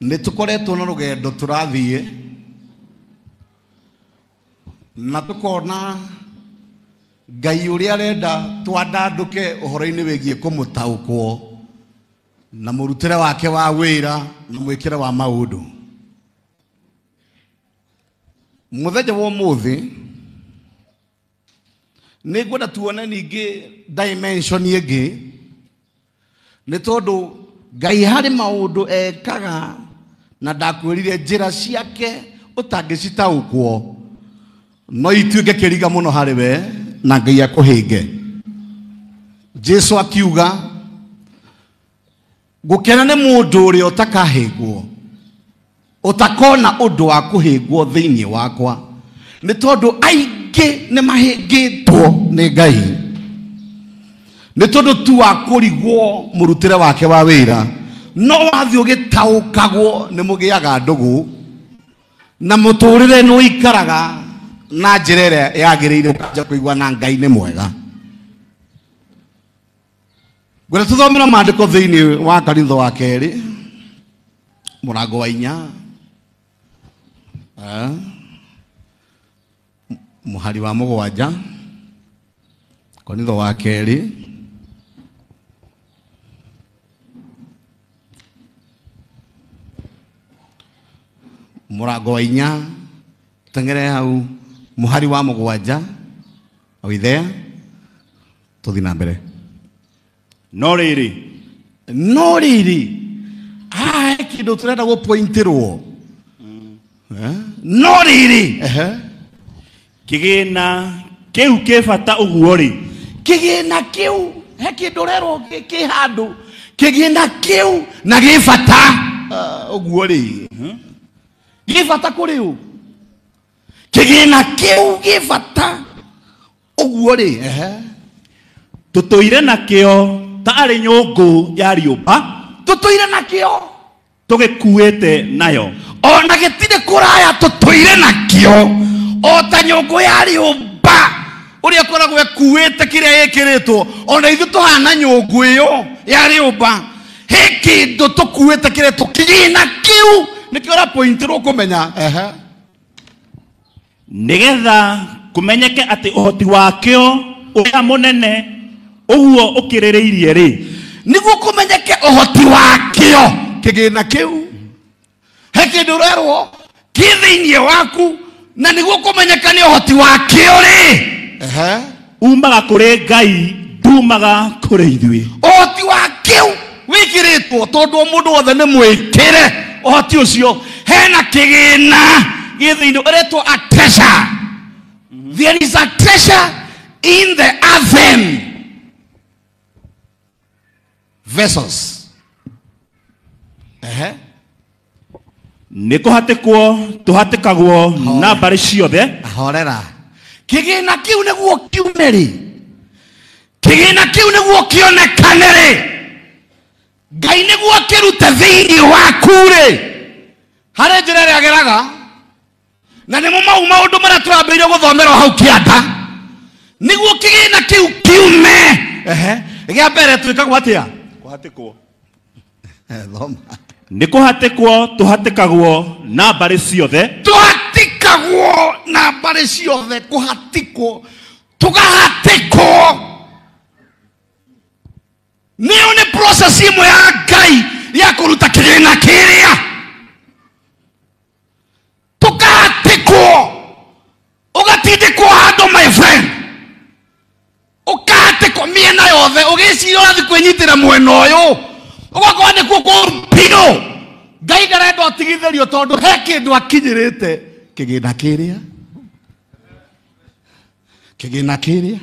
Nĩ tũkoretwo na rũgendo tũrathiĩ na tũkona Ngai ũrĩa arenda twandandũke ũhoro-inĩ wĩgiĩ kũmũtaũkwo na mũrutĩre wake wa wĩra na mwĩkĩre wa maũndũ. Mũthenya wa ũmũthĩ nĩ ngwenda tuone ningĩ dimension ĩngĩ, nĩ tondũ Ngai harĩ maũndũ ekaga na ndakwĩrire njĩra ciake ũtangĩcitaũkwo no ituĩke kĩriga mũno harĩ we na Ngai akũhĩnge. Jesu akiuga gũkena nĩ mũndũ ũrĩa ũtakahĩngwo, ũtakona ũndũ wa kũhĩngwo thĩinĩ wakwa, nĩ tondũ aingĩ nĩ mahĩngĩtwo nĩ Ngai nĩ tondũ tu wa kũrigwo mũrutĩre wake wa wĩra. No wathiĩ ũgĩtaũkagwo nĩ mũgĩaga ndũgũ na mũtũrĩre nĩ ũikaraga na njĩra ĩrĩa yagĩrĩire, ũkanja kũigua na Ngai nĩ mwega. Ngwenda tũthomere maandĩko thĩinĩ wa Korintho wa kerĩ mũrango wa 4 mũhari wa 7. Korintho wa kerĩ mũrango wa 4 tengere hau mũhari wa 7. Are we there? Tũthiĩ na mbere. No rĩrĩ, no rĩrĩ, haha he kĩndũ tũrenda gũpointĩrwo. No rĩrĩ, kĩgĩna kĩu kĩ bata ũguo rĩ, kĩgĩna kĩu he kĩndũ ũrerwo kĩ handũ, kĩgĩna kĩu na gĩ bata ũguo rĩ, gĩ bata kũrĩ ũ? Kĩgĩna kĩu gĩ bata ũguo rĩ, tũtũire nakĩo ta arĩ nyũngũ ya rĩũmba, tũtũire nakĩo tũgĩkuĩte nayo, ona gĩtirĩ kũraya, tũtũire nakĩo o ta nyũngũ ya rĩũmba ũrĩa ĩkoragwo ĩkuĩte kĩrĩa ĩkĩrĩtwo, ona ithuĩ tũhana nyũngũ ĩyo ya rĩũmba, he kĩndũ tũkuĩte kĩrĩa tũkĩgĩna kĩu nĩkĩo ũrapointirwo kũmenya. Nĩgetha kũmenyeke atĩ ũhoti wakĩo ũrĩa mũnene ũguo ũkĩrĩrĩirie rĩ, nĩguo kũmenyeke ũhoti wakĩo kĩgĩna kĩu he kĩndũ ũrerwo kĩ thĩinĩ waku, na nĩguo kũmenyeka nĩ ũhoti wakĩo rĩ, umaga kũrĩ Ngai ndumaga kũrĩ ithuĩ. Ũhoti wakĩo wĩkĩrĩtwo tondũ o mũndũ wothe nĩ mwĩkĩre ũhoti ũcio. Hena kĩgĩna gĩ thĩinĩ ũretwo a treasure. There is a treasure in the earthen vessels. Nĩ kũhatĩkwo tũhatĩkagwo na mbarĩ ciothe. Horera. Kĩgĩna kĩu nĩguo kiume rĩ, kĩgĩna kĩu nĩguo kĩonekane rĩ, Ngai nĩguo akĩrute thĩinĩ waku rĩ, harĩ njĩra ĩrĩa ageraga, na nĩmo mau maũndũ marĩa tũrambĩrĩirie gũthomera hau kĩanda, nĩguo kĩgĩna kĩu kiume. Gĩa mbere twĩkagwo atĩa? Kũhatĩkwo. Thoma. Nĩ kũhatĩkwo tũhatĩkagwo na mbarĩ ciothe. Tũhatĩkagwo na mbarĩ ciothe, kũhatĩkwo, tũgahatĩkwo. Nĩyo nĩ process ĩmwe ya Ngai ya kũruta kĩgĩna kĩrĩa. Tũkahatĩkwo, ũgatindĩkwo handũ my friend, ũkahatĩkwo mĩena yothe, ũgĩciria ũrathiĩ kwĩnyitĩra mwena ũyũ, ũgakorwo nĩkuo kũũru biũ. Ngai ndarenda ũtigithĩrio tondũ he kĩndũ akinyĩrĩte kĩgĩna kĩrĩa, kĩgĩna kĩrĩa,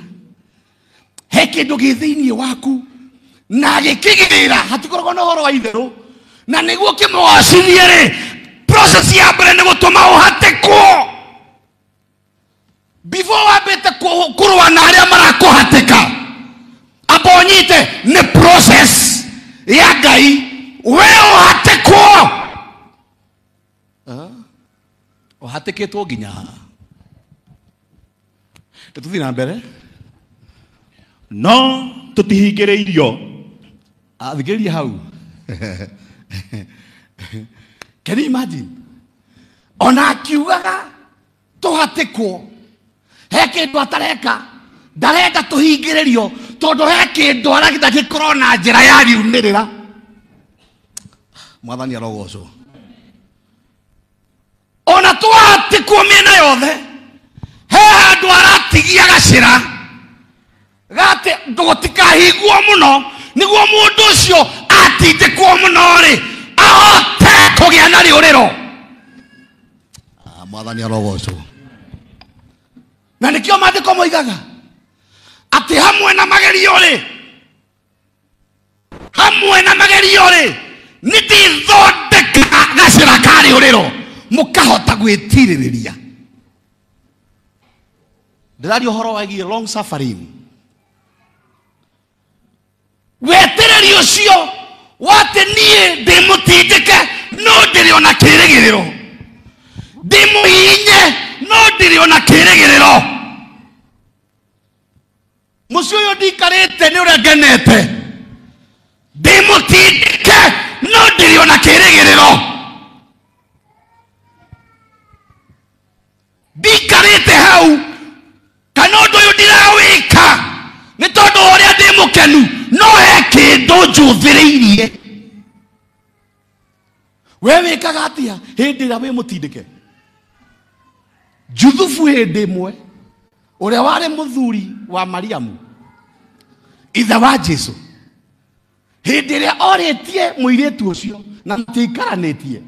he kĩndũ gĩ thĩinĩ waku na gĩkĩgĩra, hatikoragwo na ũhoro wa itherũ, na nĩguo kĩmũgocithie rĩ, process ya mbere nĩ gũtũma ũhatĩkwo before wambĩte kũrũa na arĩa marakũhatĩka. Amba ũnyite nĩ process ya Ngai, we ũhatĩkwo. Ũhatĩkĩtwo nginya haha. Tũthiĩ na mbere. No tũtihingĩrĩirio. Athikĩrĩria hau. Can you imagine? Ona akiugaga tũhatĩkwo, he kĩndũ atareka, ndarenda tũhingĩrĩrio tondũ he kĩndũ aragita gĩkorwo na njĩra ya riumĩrĩra. Mwathani arogocwo. Ona twahatĩkwo mĩena yothe, he handũ aratigia gacĩra gate gũtikahingwo mũno, nĩguo mũndũ ũcio atindĩkwo mũno rĩ ahote kũgĩa na rĩũrĩro. Mwathani arogocwo. Na nĩkĩo maandĩko moigaga atĩ hamwe na magerio rĩ, hamwe na magerio rĩ, nĩ ndĩthondekaga gacĩra ka rĩũrĩro mũkahota gwĩtirĩrĩria. Ndĩraria ũhoro wĩgiĩ long suffering. Wetereri ũcio wa atĩ niĩ ndĩmũtindĩke no ndĩrĩ ona kĩrĩgĩrĩro, ndĩmũhihinye no ndĩrĩ ona kĩrĩgĩrĩro. Mũciĩ ũyũ ndikarĩte nĩ ũrĩa ngenete, ndĩmũtindĩke no ndĩrĩ ona kĩrĩgĩrĩro. Ndikarĩte hau kana ũndũ ũyũ ndirawĩka nĩ tondũ wa ũrĩa ndĩ mũkenu, no he kĩndũ njũthĩrĩirie. We wĩkaga atĩa hĩndĩ ĩrĩa wĩ mũtindĩke? Juthubu hĩndĩ ĩmwe ũrĩa warĩ mũthuri wa Mariamu, ithe wa Jesu, hĩndĩ ĩrĩa orĩtie mũirĩtu ũcio na matiikaranĩtie,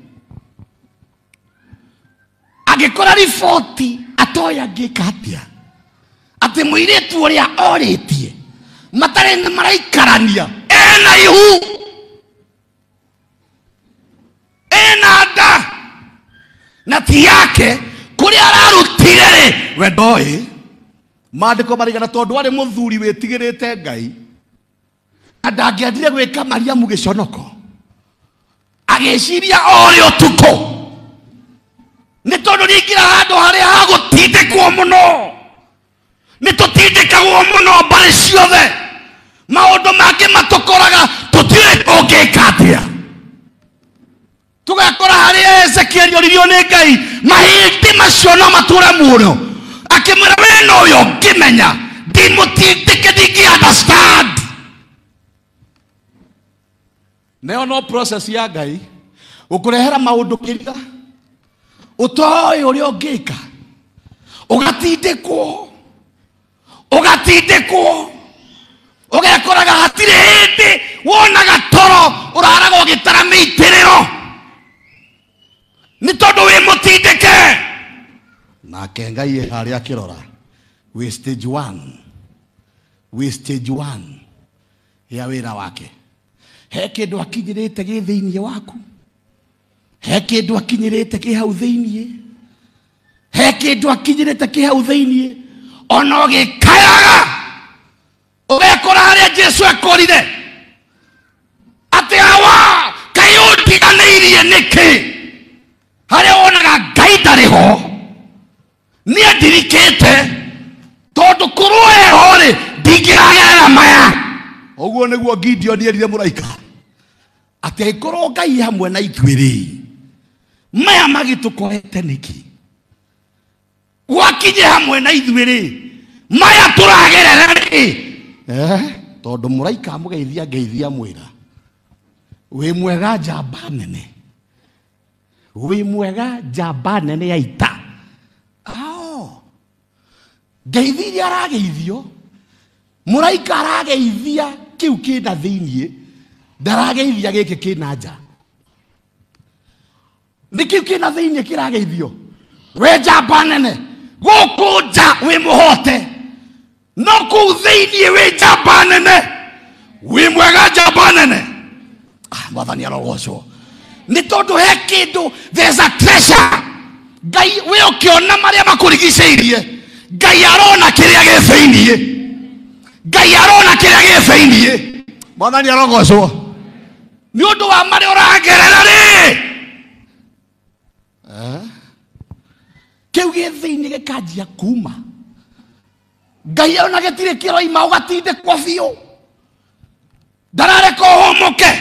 agĩkora riboti atoĩ angĩka atĩa atĩ mũirĩtu ũrĩa orĩtie matarĩ na maraikarania ena ihu, ena nda na ti yake, kũrĩa ararutire rĩ we ndoĩ. Maandĩko marigana tondũ arĩ mũthuri wĩtigĩrĩte Ngai na ndangĩendire gwĩka Mariamu gĩconoko, agĩciria orĩ ũtukũ nĩ tondũ nĩingĩra handũ harĩa hagũtindĩkwo mũno, nĩ tũtindĩkagwo mũno mbarĩ ciothe, maũndũ mangĩ matũkoraga tũtiũĩ tũngĩka atĩa. Tũgakora harĩa Ezekieli oririo nĩ Ngai mahĩndĩ macio no matũre muoyo, akĩmwĩra we no ũyũ ũngĩmenya ndimũtindĩke ndingĩ understand. Nayo no process ya Ngai gũkũrehera maũndũ kĩrira ũtoĩ ũrĩa ũngĩka, ũgatindĩkwo, ũgatindĩkwo, ũgekoraga hatirĩ hĩndĩ wonaga toro, ũraraga ũgĩtara mĩitĩrĩro nĩ tondũ wĩ mũtindĩke. Nake Ngai e harĩa akĩrora, wĩ stage 1, wĩ stage 1 ya wĩra wake. He kĩndũ akinyĩrĩte gĩ thĩinĩ waku, he kĩndũ akinyĩrĩte kĩ hau thĩinĩ, he kĩndũ akinyĩrĩte kĩ hau thĩinĩ, ona ũgĩkayaga ũgekora harĩa Jesu ekorire atĩ awa kaĩ ũndiganĩirie nĩkĩ? Harĩa wonaga Ngai ndarĩ ho, niĩ ndirikĩte tondũ korwo eho rĩ ndingĩragerera maya. Ũguo nĩguo Gideon erire mũraika atĩ angĩkorwo Ngai hamwe na ithuĩ rĩ, maya magĩtũkorete nĩkĩ? Gwakinye hamwe na ithuĩ rĩ, maya tũragerera rĩ, tondũ mũraika amũgeithia ngeithia mwĩra wĩ mwega njamba nene, wĩ mwega njamba nene ya ita. Ao ngeithi iria arageithio, mũraika arageithia kĩu kĩna thĩiniĩ, ndarageithia gĩkĩ kĩna nja. Nĩ kĩu kĩna thĩiniĩ kĩrageithio, wĩ njamba nene gũkũ nja wĩ mũhote, no kũu thĩiniĩ wĩ njamba nene, wĩ mwega njamba nene. Mwathani arogocwo. Nĩ tondũ he kĩndũ, there's a treasure. Ngai we ũkĩona marĩa makũrigicĩirie, Ngai arona kĩrĩa gĩ thĩiniĩ, Ngai arona kĩrĩa gĩ thĩiniĩ. Mwathani arogocwo. Nĩ ũndũ wa marĩa ũragerera rĩ, kĩu gĩ thĩiniĩ gĩkanjia kuma. Ngai ona gĩtirĩ kĩroima ũgatindĩkwo biũ. Ndarareka ũhũmũke.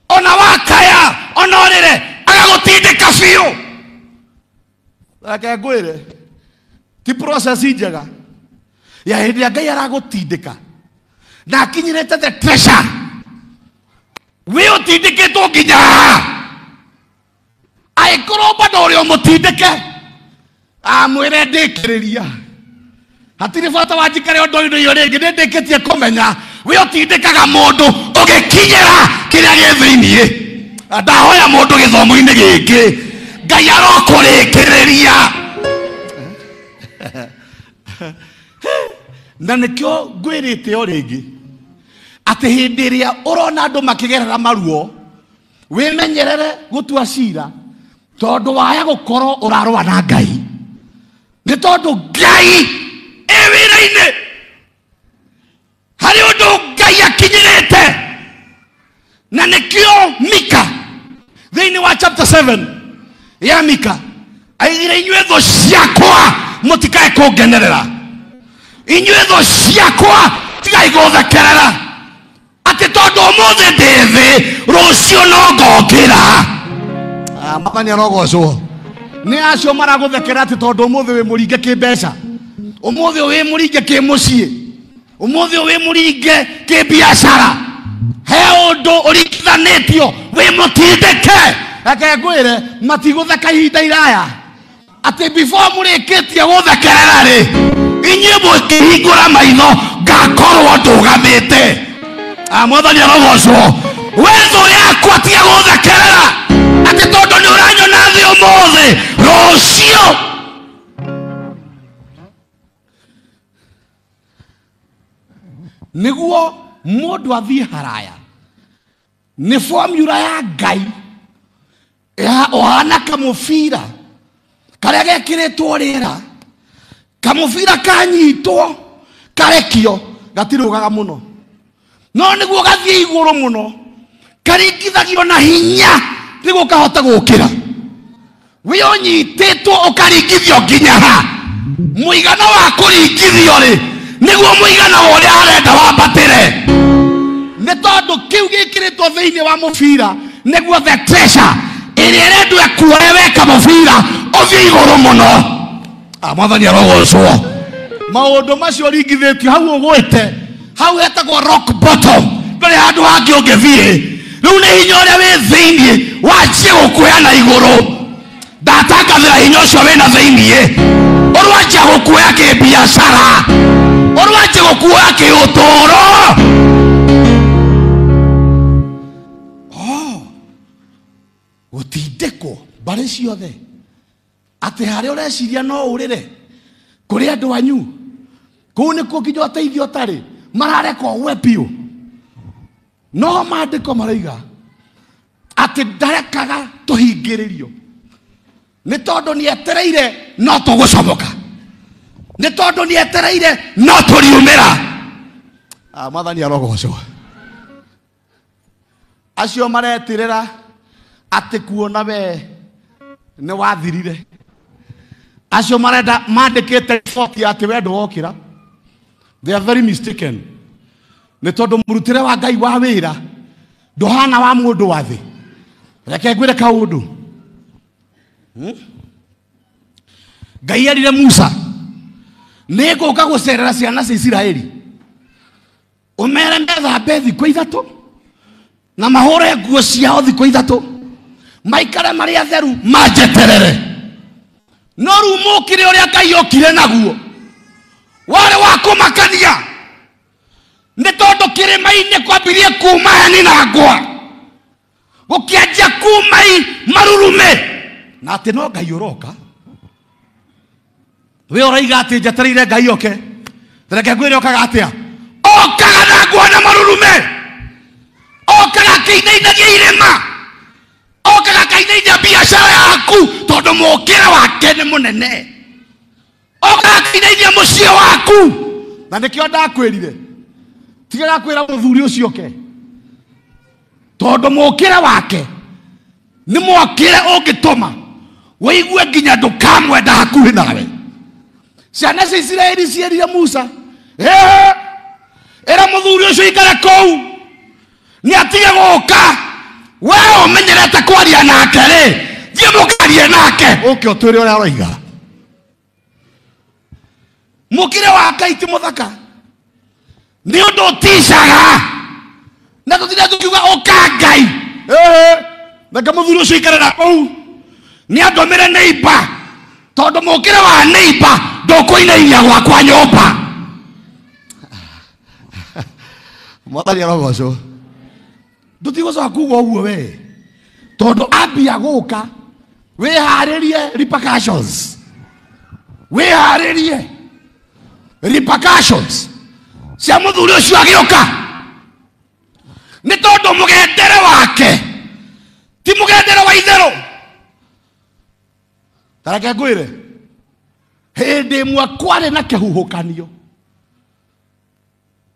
Ona wakaya, ona ũrĩre, agagũtindĩka biũ. Reke ngwĩre, ti process njega ya hĩndĩ ĩrĩa Ngai aragũtindĩka na akinyĩrĩte the treasure, wĩ ũtindĩkĩtwo nginya haha. Angĩkorwo bado ũrĩ ũmũtindĩke, amwĩre ndĩkĩrĩria, hatirĩ bata wa njikare ũndũ-inĩ ũyũ rĩngĩ, nĩ ndĩkĩtie kũmenya wĩ ũtindĩkaga mũndũ ũgĩkinyĩra kĩrĩa gĩ thĩiniĩ. Ndahoya mũndũ gĩthomo-inĩ gĩkĩ, Ngai arokũrĩkĩrĩria. Na nĩkĩo ngwĩrĩte o rĩngĩ atĩ hĩndĩ ĩrĩa ũrona andũ makĩgerera maruo, wĩmenyerere gũtua cira, tondũ waya gũkorwo ũrarũa na Ngai. Nĩ tondũ Ngai e wĩra-inĩ, harĩ ũndũ Ngai akinyĩrĩte. Na nĩkĩo Mika thĩinĩ wa chapter 7 ya Mika aigire, inyuĩ thũ ciakwa mũtikae kũngenerera, inyuĩ thũ ciakwa tigai gũthekerera, atĩ tondũ ũmũthĩ ndĩ thĩ, rũciũ no ngokĩra. Mwathani arogocwo. Nĩ acio maragũthekera atĩ tondũ ũmũthĩ wĩ mũringe kĩmbeca, ũmũthĩ wĩ mũringe kĩmũciĩ, ũmũthĩ wĩ mũringe kĩbiacara, he ũndũ ũringithanĩtio wĩ mũtindĩke. Reke ngwĩre, matigũtheka ihinda iraya, atĩ before mũrĩkĩtie gũthekerera rĩ, inyuĩ mũkĩhingũra maitho ngakorwo ndũgamĩte. Mwathani arogocwo. We thũ yakwa tiga gũthekerera atĩ tondũ nĩ ũranyona thĩ ũmũthĩ, rũciũ nĩguo mũndũ athiĩ haraya. Nĩ formula ya Ngai ya ũhana kamũbira karĩa gekĩrĩtwo rĩera, kamũbira kanyitwo karekio gatirũgaga mũno, no nĩguo gathiĩ igũrũ mũno karingithagio na hinya nĩguo kahota gũkĩra. Wĩ ũnyitĩtwo ũkaringithio nginya ha mũigana wa kũringithio rĩ, nĩguo mũigana wa ũrĩa arenda wambatĩre. Nĩ tondũ kĩu gĩkĩrĩtwo thĩinĩ wa mũbira nĩguo the treasure ĩrĩa ĩrendwo ĩkuoe weka mũbira ũthiĩ igũrũ mũno. Mwathani arogocwo. Maũndũ macio ũringithĩtio hau ũgwĩte, hau hetagwo rock bottom, ndũrĩ handũ hangĩ ũngĩthiĩ. Rĩu nĩ hinya ũrĩa wĩ thĩiniĩ wanjie gũkuoya na igũrũ. Ndatangathĩra hinya ũcio wĩna thĩiniĩ, ũrwanjia gũkuoya kĩbiacara, ũrwanjia gũkuoya kĩũtũũro. Gũtindĩkwo mbarĩ ciothe atĩ harĩa ũreciria no ũrĩre kũrĩ andũ anyu, kũu nĩkuo nginya ũteithio ũtarĩ, marareka ũgwe biũ. No maandĩko marauga atĩ ndarekaga tũhingĩrĩrio, nĩ tondũ nĩetereire no tũgũcomoka, nĩ tondũ nĩetereire no tũriumĩra. Mwathani arogocwo. Acio maretirĩra atĩ kuona we nĩ wathirire, acio marenda mandĩkĩte riboti atĩ we ndũgokĩra, they are very mistaken. Nĩ tondũ mũrutĩre wa Ngai wa wĩra ndũhana wa mũndũ wa thĩ. Reke ngwĩre kaũndũ. Ngai erire Musa, nĩ ngũka gũcerera ciana cia Isiraeli, ũmere methambe thikũ ithatũ na mahũre nguo ciao thikũ ithatũ, maikare marĩ atheru manjeterere. No rĩu mũkĩre ũrĩa Ngai okire naguo warĩ wa kũmakania, nĩ tondũ kĩrĩma-inĩ kwambirie kuma heni na ngwa, gũkĩanjia kuma marurume, na atĩ no Ngai ũroka. We ũraiga atĩ njetereire Ngai oke, reke ngwĩre okaga atĩa? Okaga na ngwa na marurume, okaga akĩinainagia irĩma, okaga akainainia biacara yaku, tondũ mũkĩra wake nĩ mũnene, okaga akĩinainia mũciĩ waku. Na nĩkĩo ndakwĩrire tigaga kwĩra mũthuri ũcio oke, tondũ mũkĩra wake nĩ mwakĩre ũngĩtũma wĩigue nginya ndũkamwenda hakuhĩ nawe. Ciana cia Isiraeli cierire Musa, ĩra mũthuri ũcio ikare kũu, Nĩ atige gũka. We ũmenyerete kwaria nake rĩ, thiĩ mũkarie nake. Ũke ũtwĩre ũrĩa ũroiga. Mũkĩre wa Ngai ti mũthaka. Nĩ ũndũ ũticaga. Na tũtinde tũkiuga ũka Ngai. Reke mũthuri ũcio aikare na kũu. Nĩ andũmĩre neighbor. Tondũ mũkĩre wa neighbor ndũkũinainia gwakwa nyũmba. Mwathani arogocwo. Ndũtigũcoka kuga ũguo we. Tondũ ambia gũka, wĩharĩrie repercussions. Wĩharĩrie repercussions cia mũthuri ũcio agĩũka. Nĩ tondũ mũgendere wake ti mũgendere wa itherũ. Ta reke ngwĩre, hĩndĩ ĩmwe kwarĩ na kĩhuhũkanio,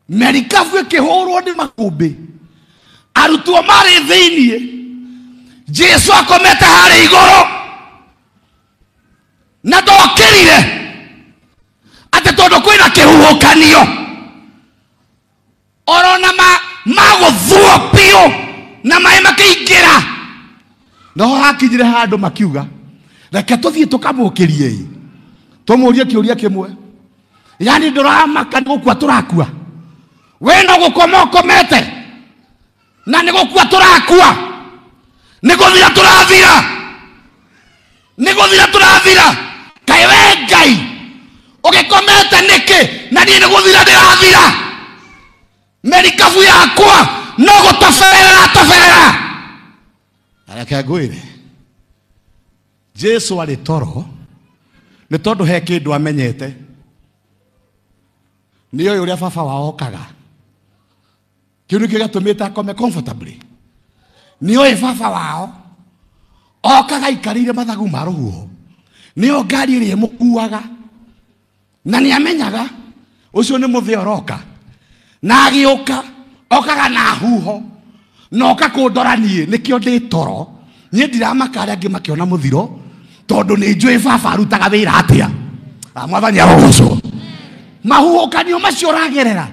merikabu ĩkĩhũrwo nĩ makũmbĩ, arutwo marĩ thĩiniĩ, Jesu akomete harĩa igũrũ na ndokĩrire atĩ tondũ kwĩna kĩhuhũkanio, orona magũthuo biũ na maĩ makĩingĩra. Noho hakinyire handũ makiuga reke tũthiĩ tũkamũkĩrie, tũmũrie kĩũria kĩmwe, yani ndũramaka nĩ gũkua tũrakua, we no gũkoma ũkomete na nĩ gũkua tũrakua, nĩ gũthira tũrathira, nĩ gũthira tũrathira. Kaĩ we Ngai ũgĩkomete nĩkĩ na niĩ nĩ gũthira ndĩrathira? Merikabu yakwa no gũtoberera toberera. Reke ngwĩre, Jesu arĩ toro nĩ tondũ he kĩndũ amenyete. Nĩ oĩ ũrĩa baba wao okaga. Kĩu nĩkĩo gĩatũmĩte akome comfortably. Nĩ oĩ baba wao okaga aikarĩire mathagu ma rũhuho, nĩyo ngari ĩrĩa ĩmũkuaga, na nĩ amenyaga ũcio nĩ mũthĩ ũroka, na agĩũka okaga na huho na oka kũndora niĩ, nĩkĩo ndĩ toro. Niĩ ndiramaka arĩa angĩ makĩona mũthiro, tondũ nĩ njũĩ baba arutaga wĩra atĩa. Mwathani arogocwo. Mahuhũkanio macio ũragerera,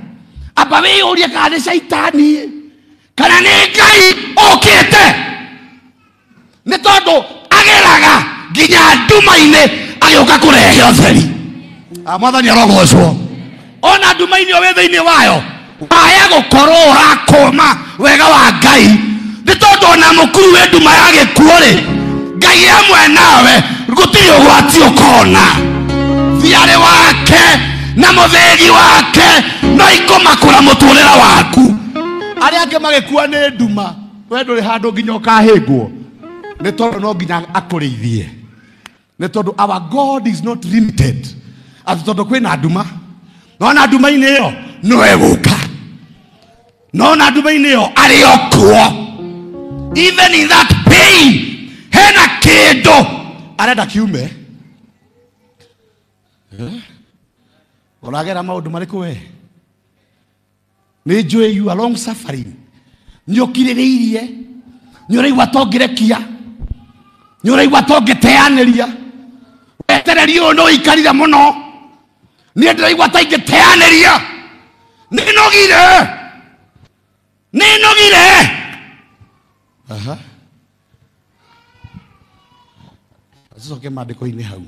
amba wĩyũrie kana nĩ caitani kana nĩ Ngai ũkĩte. Nĩ tondũ ageraga nginya nduma-inĩ agĩũka kũrehe ũtheri. Mwathani arogocwo. Ona nduma-inĩ o wĩ thĩinĩ wayo, waya gũkorwo ũrakũma wega wa Ngai, nĩ tondũ ona mũkuru wĩ nduma ya gĩkuũ rĩ, Ngai hamwe nawe gũtirĩ ũgwati ũkona. Thiarĩ wake na mũthĩgi wake no ikũmakũra mũtũrĩre waku. Arĩa angĩ magĩkua nĩ nduma, we ndũrĩ handũ nginya ũkahĩngwo, nĩ tondũ no nginya akũrĩithie. Nĩ tondũ our God is not limited. Atĩ tondũ kwĩna nduma, no na nduma-inĩ ĩyo no egũka, no na nduma-inĩ ĩyo arĩ o kuo. Even in that pain, hena kĩndũ arenda kiume. Ũragera maũndũ marĩkũ we? Nĩ njũĩ you are long suffering. Nĩ ũkirĩrĩirie, nĩ ũraigua tongĩrekia, nĩ ũraigua tongĩteanĩria. Wetereri ũyũ nĩ ũikarire mũno, niĩ ndĩraigua ta ingĩteanĩria. Nĩ nogire, nĩ nogire. Aha. Acoke maandĩko-inĩ hau.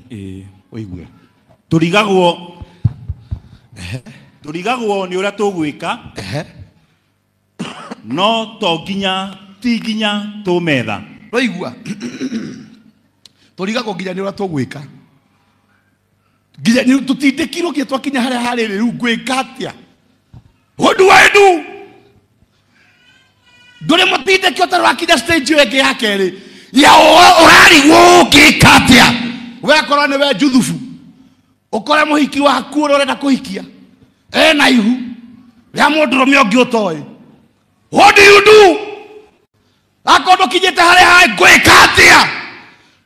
Ũigue. Tũrigagwo nĩ ũrĩa tũgwĩka, no to nginya, ti nginya tũmetha. Ũraigua? Tũrigagwo nginya nĩ ũrĩa tũgwĩka. Nginya nĩ tũtindĩkirwo nginya twakinya harĩa harĩ rĩu ngwĩka atĩa? What do I do? Ndũrĩ mũtindĩki ũtarĩ wakinya stage ĩyo ĩngĩ ya kerĩ ya ũrarigwo ũngĩka atĩa. We akorwo nĩ we Juthubu, ũkore mũhiki waku ũrĩa ũrenda kũhikia ena ihu rĩa mũndũrũme ũngĩ ũtoĩ. What do you do? Akorwo ndũkinyĩte harĩa harĩ ngwĩka atĩa,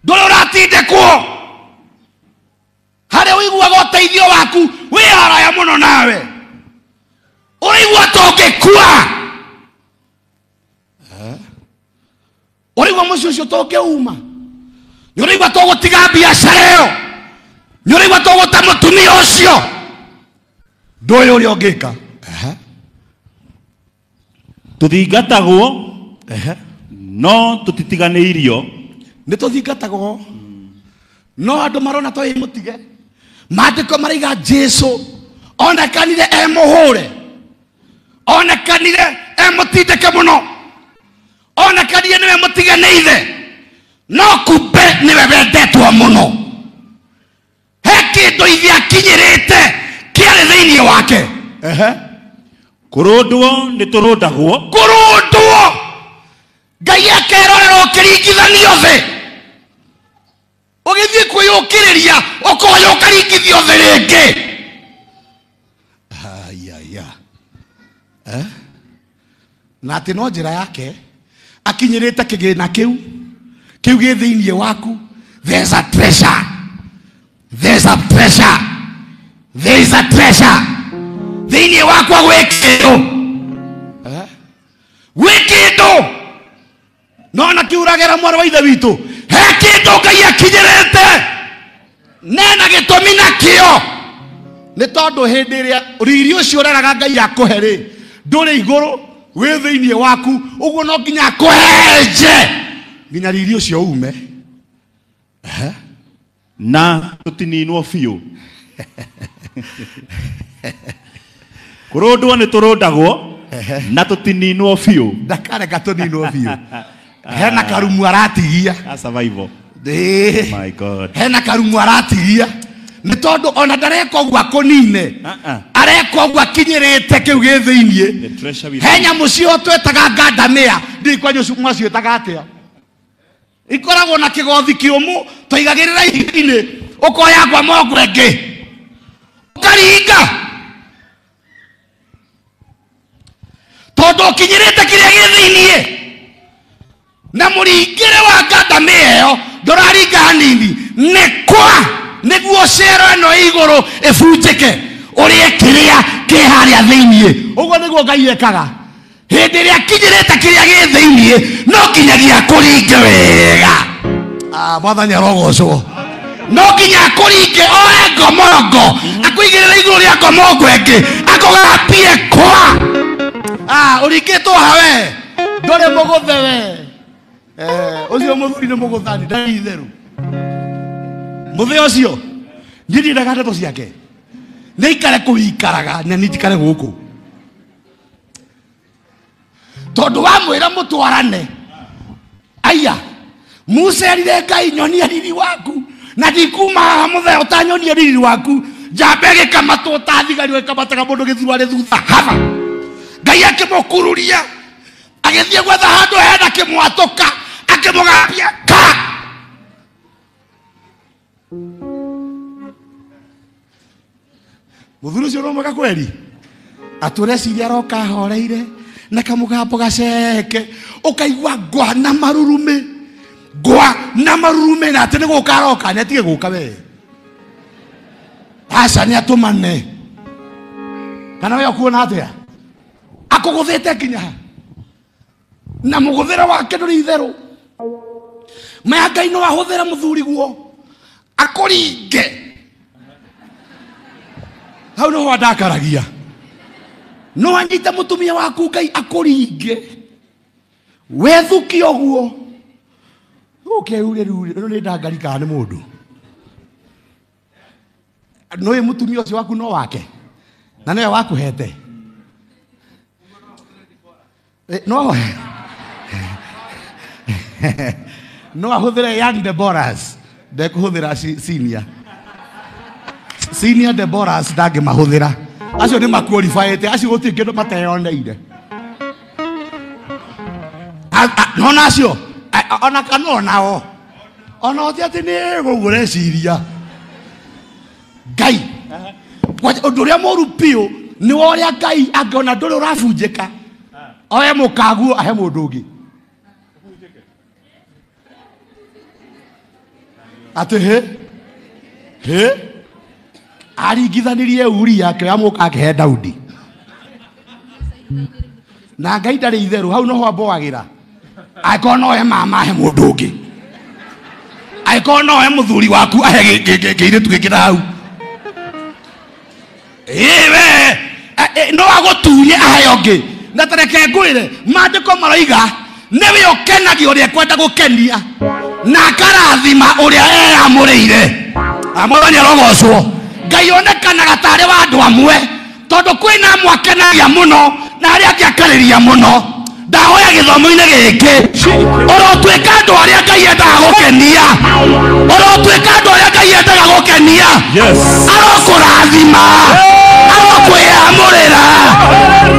ndũrĩ ũratindĩkwo harĩa ũiguaga ũteithio waku wĩ haraya mũno nawe, ũraigua ta ũngĩkua, ũraigua mũciĩ ũcio ta ũngĩuma, nĩ ũraigua ta ũgũtiga biacara ĩyo, nĩ ũraigua ta ũgũta mũtumia ũcio, ndũĩ ũrĩa ũngĩka. Tuthingatagwo no tutitiganĩirio. Nĩ tũthingatagwo no andũ marona twĩ mũtige. Maandĩko maraiga Jesu onekanire e mũhũre, onekanire e mũtindĩke mũno, onekanire nĩwe mũtiganĩire, no kumbe nĩwe wendetwo mũno. He kĩndũ ithe akinyĩrĩte kĩarĩ thĩinĩ wake. Kũrũndwo nĩ tũrũndagwo. Kũrũndwo Ngai akerorera ũkĩringithanio thĩ, ũgĩthiĩ kwĩyũkĩrĩria ũkoya ũkaringithio thĩ rĩngĩ. Aya na atĩ no njĩra yake akinyĩrĩte kĩgĩna kĩu kĩu gĩ thĩinĩ waku. There's a treasure, there's a treasure, there is a treasure thĩinĩ wakwa. Gwĩ kĩndũ, gwĩ kĩndũ. Nona kiuragera mwarĩ wa ithe witũ, he kĩndũ Ngai akinyĩrĩte nena gĩtũmi nakĩo. Nĩ tondũ hĩndĩ ĩrĩa riri ũcio ũreraga Ngai akũhe rĩ, ndũrĩ igũrũ, wĩ thĩinĩ waku. Ũguo no nginya akũhenje nginya riri ũcio ume na tũtininwo biũ. Kũrũndwo nĩ tũrũndagwo na tũtininwo biũ. Ndakareka tũninwo biũ. Hena karumu aratigia. A survival. My God. Hena karumu aratigia. Nĩ tondũ ona ndareka ũguo akũnine, areka ũguo akinyĩrĩte kĩu gĩ thĩinĩ. He nyamũ cio twetaga ngandamĩa, ndiũĩ kwanyu mwaciĩtaga atĩa. Ikoragwo na kĩgothi kĩũmũ twaigagĩrĩra ihiga-inĩ, ũkoya ngwa mongo ĩngĩ ũkaringa, tondũ ũkinyĩrĩte kĩrĩa gĩ thĩinĩ. Na mũringĩre wa ngandamĩa ĩyo ndũraringa hanini, nĩ kwa nĩguo cero ĩno igũrũ ĩbunjĩke ũrĩe kĩrĩa kĩ harĩa thĩinĩ. Ũguo nĩguo Ngai ekaga. Hĩndĩ ĩrĩa akinyĩrĩte kĩrĩa gĩ thĩinĩ no nginyagia akũringe wega. Mwathani arogocwo. No nginya akũringe oe ngomongo akũigĩrĩre igũrũ rĩa ngomongo ĩngĩ akũgambie kwa. Ũringĩtwo ha we ndũrĩ mũgũthe we. Ũcio mũthuri nĩ mũgũthani ndarĩ itherũ. Mũthĩ ũcio niĩ ndiendaga ndeto ciake, nĩ ikare kũu ikaraga na niĩ njikare gũkũ, tondũ wamwĩra mũtwarane. Aya Musa erire Ngai nyonia riri waku, na ndikuma haha mũthee ũtanyonia riri waku. Njamba ĩgĩkamatwo ta thigari ĩkamataga mũndũ gĩthurarĩ thutha haba. Ngai akĩmũkururia agĩthiĩ gwetha handũ hena kĩmwatũka akĩmũgambia ka. Mũthuri ũcio no mwega kweri, atũreciria aroka ahoreire na kamũgambo gaceke, ũkaigua ngwa na marurumĩ, ngwa na marurumĩ, na atĩ nĩ gũka aroka. Nĩ atige gũka we, aca nĩ atũmane. Kana we ũkuona atĩa? Akũgũthĩte nginya ha? Na mũgũthĩre wake ndũrĩ itherũ. Maya Ngai no ahũthĩre mũthuri guo akũringe. Hau nĩho andakaragia. No anyite mũtumia waku Ngai akũringe wethukie ũguo ũkeure rĩu ĩno nĩ ndangari kana nĩ mũndũ. Nĩũĩ mũtumia ũcio waku no wake na nĩwe wakũhete. No no ahũthĩre young Deborahs, ndekũhũthĩra senior. Senior Deborahs ndangĩmahũthĩra. Acio nĩ maqualifyĩte, acio gũtirĩ kĩndũ mateyoneire. Nona acio, ona kana onao. Ona ũti atĩ nĩ gũguo ũreciria. Ngai. Ũndũ ũrĩa mũũru biũ nĩ wa ũrĩa Ngai angĩona ndũrĩ ũrabunjĩka, oe mũkaguo ahe mũndũ ũngĩ. Atĩ hĩ hĩ aringithanirie Uria akĩoya mũka akĩhe Daudi. Na Ngai ndarĩ itherũ, hau noho amboagĩra. Angĩkorwo no oe mama ahe mũndũ ũngĩ, angĩkorwo no oe mũthuri waku ahe kĩirĩtu gĩkĩ na hau, ĩĩ we no agũtunye ahe ũngĩ. Na tareke ngwĩre maandĩko maroiga nĩwe ũkenagia ũrĩa ekwenda gũkenia na akarathima ũrĩa eyamũrĩire. Mwathani arogocwo. Ngai onekanaga tarĩ wa andũ amwe tondũ kwĩna amwe akenagia mũno na arĩa angĩ akarĩria mũno. Ndahoya gĩthomo-inĩ gĩkĩ ũrotuĩka andũ arĩa Ngai endaga gũkenia, ũrotuĩka andũ arĩa Ngai endaga gũkenia. Arokũrathima, arokwĩyamũrĩra,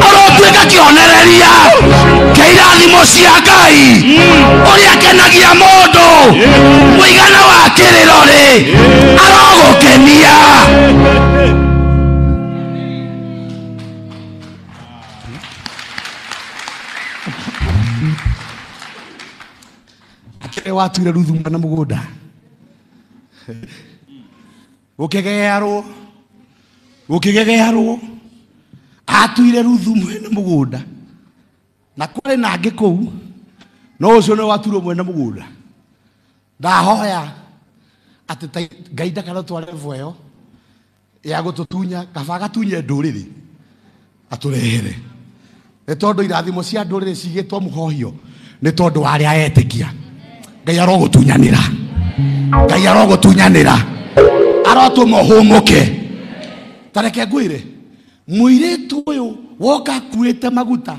ũrotuĩka kĩonereria kĩa irathimo cia Ngai ũrĩa akenagia mũndũ mũigana wa kĩrĩro rĩ arogũkenia. Watuire Ruthu mwana mũgũnda gũkĩgegearwo, gũkĩgegearwo, atuire Ruthu mwene mũgũnda na kwarĩ na angĩ kũu, no ũcio nĩwe watuirwo mwene mũgũnda. Ndahoya atĩ Ngai ndakanatware level ĩyo ya gũtũtunya, kaba agatunye ndũrĩrĩ atũrehere, nĩ tondũ irathimo cia ndũrĩrĩ cigĩtwo mũhohio nĩ tondũ wa arĩa etĩkia. Ngai arogũtunyanĩra, Ngai arogũtunyanĩra, arotũma ũhũmũke. Ta reke ngwĩre, mũirĩtu ũyũ woka akuĩte maguta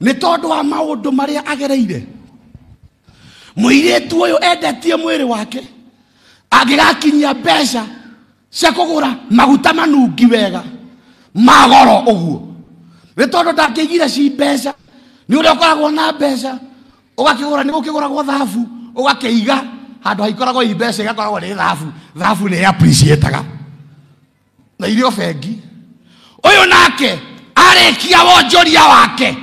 nĩ tondũ wa maũndũ marĩa agereire. Mũirĩtu ũyũ endetie mwĩrĩ wake, angĩgakinyia mbeca cia kũgũra maguta manungi wega ma goro ũguo, nĩ tondũ ndangĩigire ci mbeca. Nĩ ũrĩa ũkoragwo na mbeca ũgakĩgũra, nĩ gũkĩgũragwo thabu ũgakĩiga handũ haikoragwo i mbeca, igakoragwo nĩ thabu. Thabu nĩ appreciataga na irio bengi. Ũyũ nake arĩkia wonjoria wake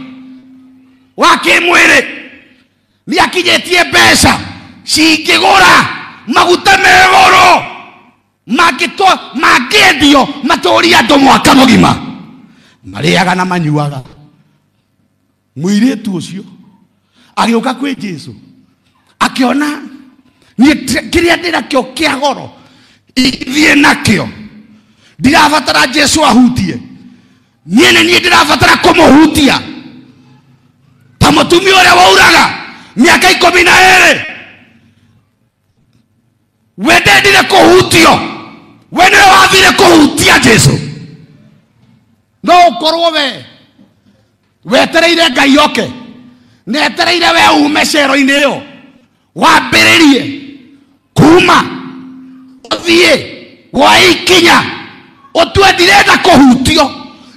wa kĩmwĩrĩ nĩ akinyĩtie mbeca cingĩgũra maguta me goro mangĩendio matũrie andũ mwaka mũgima, marĩaga na manyuaga. Mũirĩtu ũcio agĩũka kwĩ Jesũ akĩona niĩ kĩrĩa ndĩrakĩo kĩa goro ithiĩ nakĩo, ndirabatara Jesũ ahutie niĩ, nĩ niĩ ndĩrabatara kũmũhutia ta mũtumia ũrĩa wauraga mĩaka 12. We ndendire kũhutio, we nĩwe wathire kũhutia Jesũ. No ũkorwo we wetereire Ngai oke, netereire we ume cero-inĩ ĩyo wambĩrĩrie kuma ũthiĩ woe ikinya ũtue ndirenda kũhutio,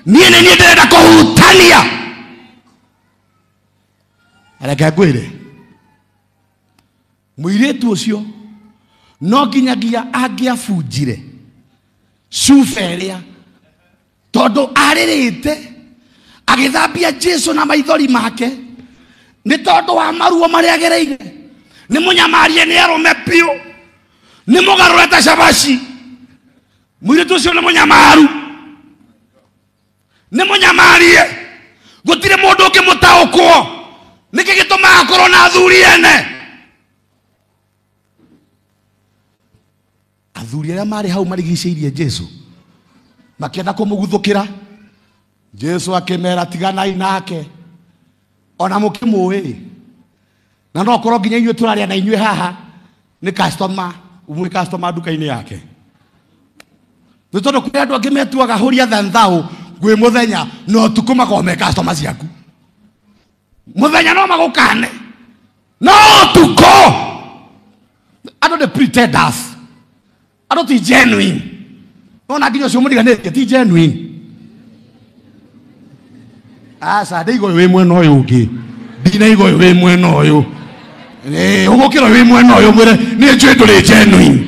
niĩ nĩ niĩ ndĩrenda kũhutania. Reke ngwĩre, mũirĩtu ũcio no nginyagia angĩabunjire cuba ĩrĩa tondũ arĩrĩte agĩthambia Jesũ na maithori make nĩ tondũ wa maruo marĩa agereire. Nĩ mũnyamarie, nĩ arũme biũ, nĩ mũgarũre ta cabaci. Mũirĩtu ũcio nĩ mũnyamaru, nĩ mũnyamarie, gũtirĩ mũndũ ũngĩmũtaũkwo. Nĩkĩ gĩtũmaga akorwo na athuri ene? Athuri arĩa marĩ hau marigicĩirie Jesũ makĩenda kũmũguthũkĩra, Jesũ akĩmera tiganai nake, ona mũkĩmũĩ na no korwo nginya inyuĩ tũraria na inyuĩ haha nĩ customer, mwĩ customer nduka-inĩ yake. Nĩ tondũ kũrĩ andũ angĩ metuaga hũria thanthau gwĩ mũthenya na ũtukũ makorwo me customer ciaku. Mũthenya no magũkane no ũtukũ andũ nĩ pretenders, andũ ti genuine. Nona nginya ũcio mũriganĩtie ti genuine. Aca ndĩiga ũyũ wĩ mwena ũyũ ũngĩ, ndinaiga ũyũ wĩ mwena ũyũ, ũgũkĩra ũyũ wĩ mwena ũyũ mwĩre nĩ njũĩ ndũrĩ genuine.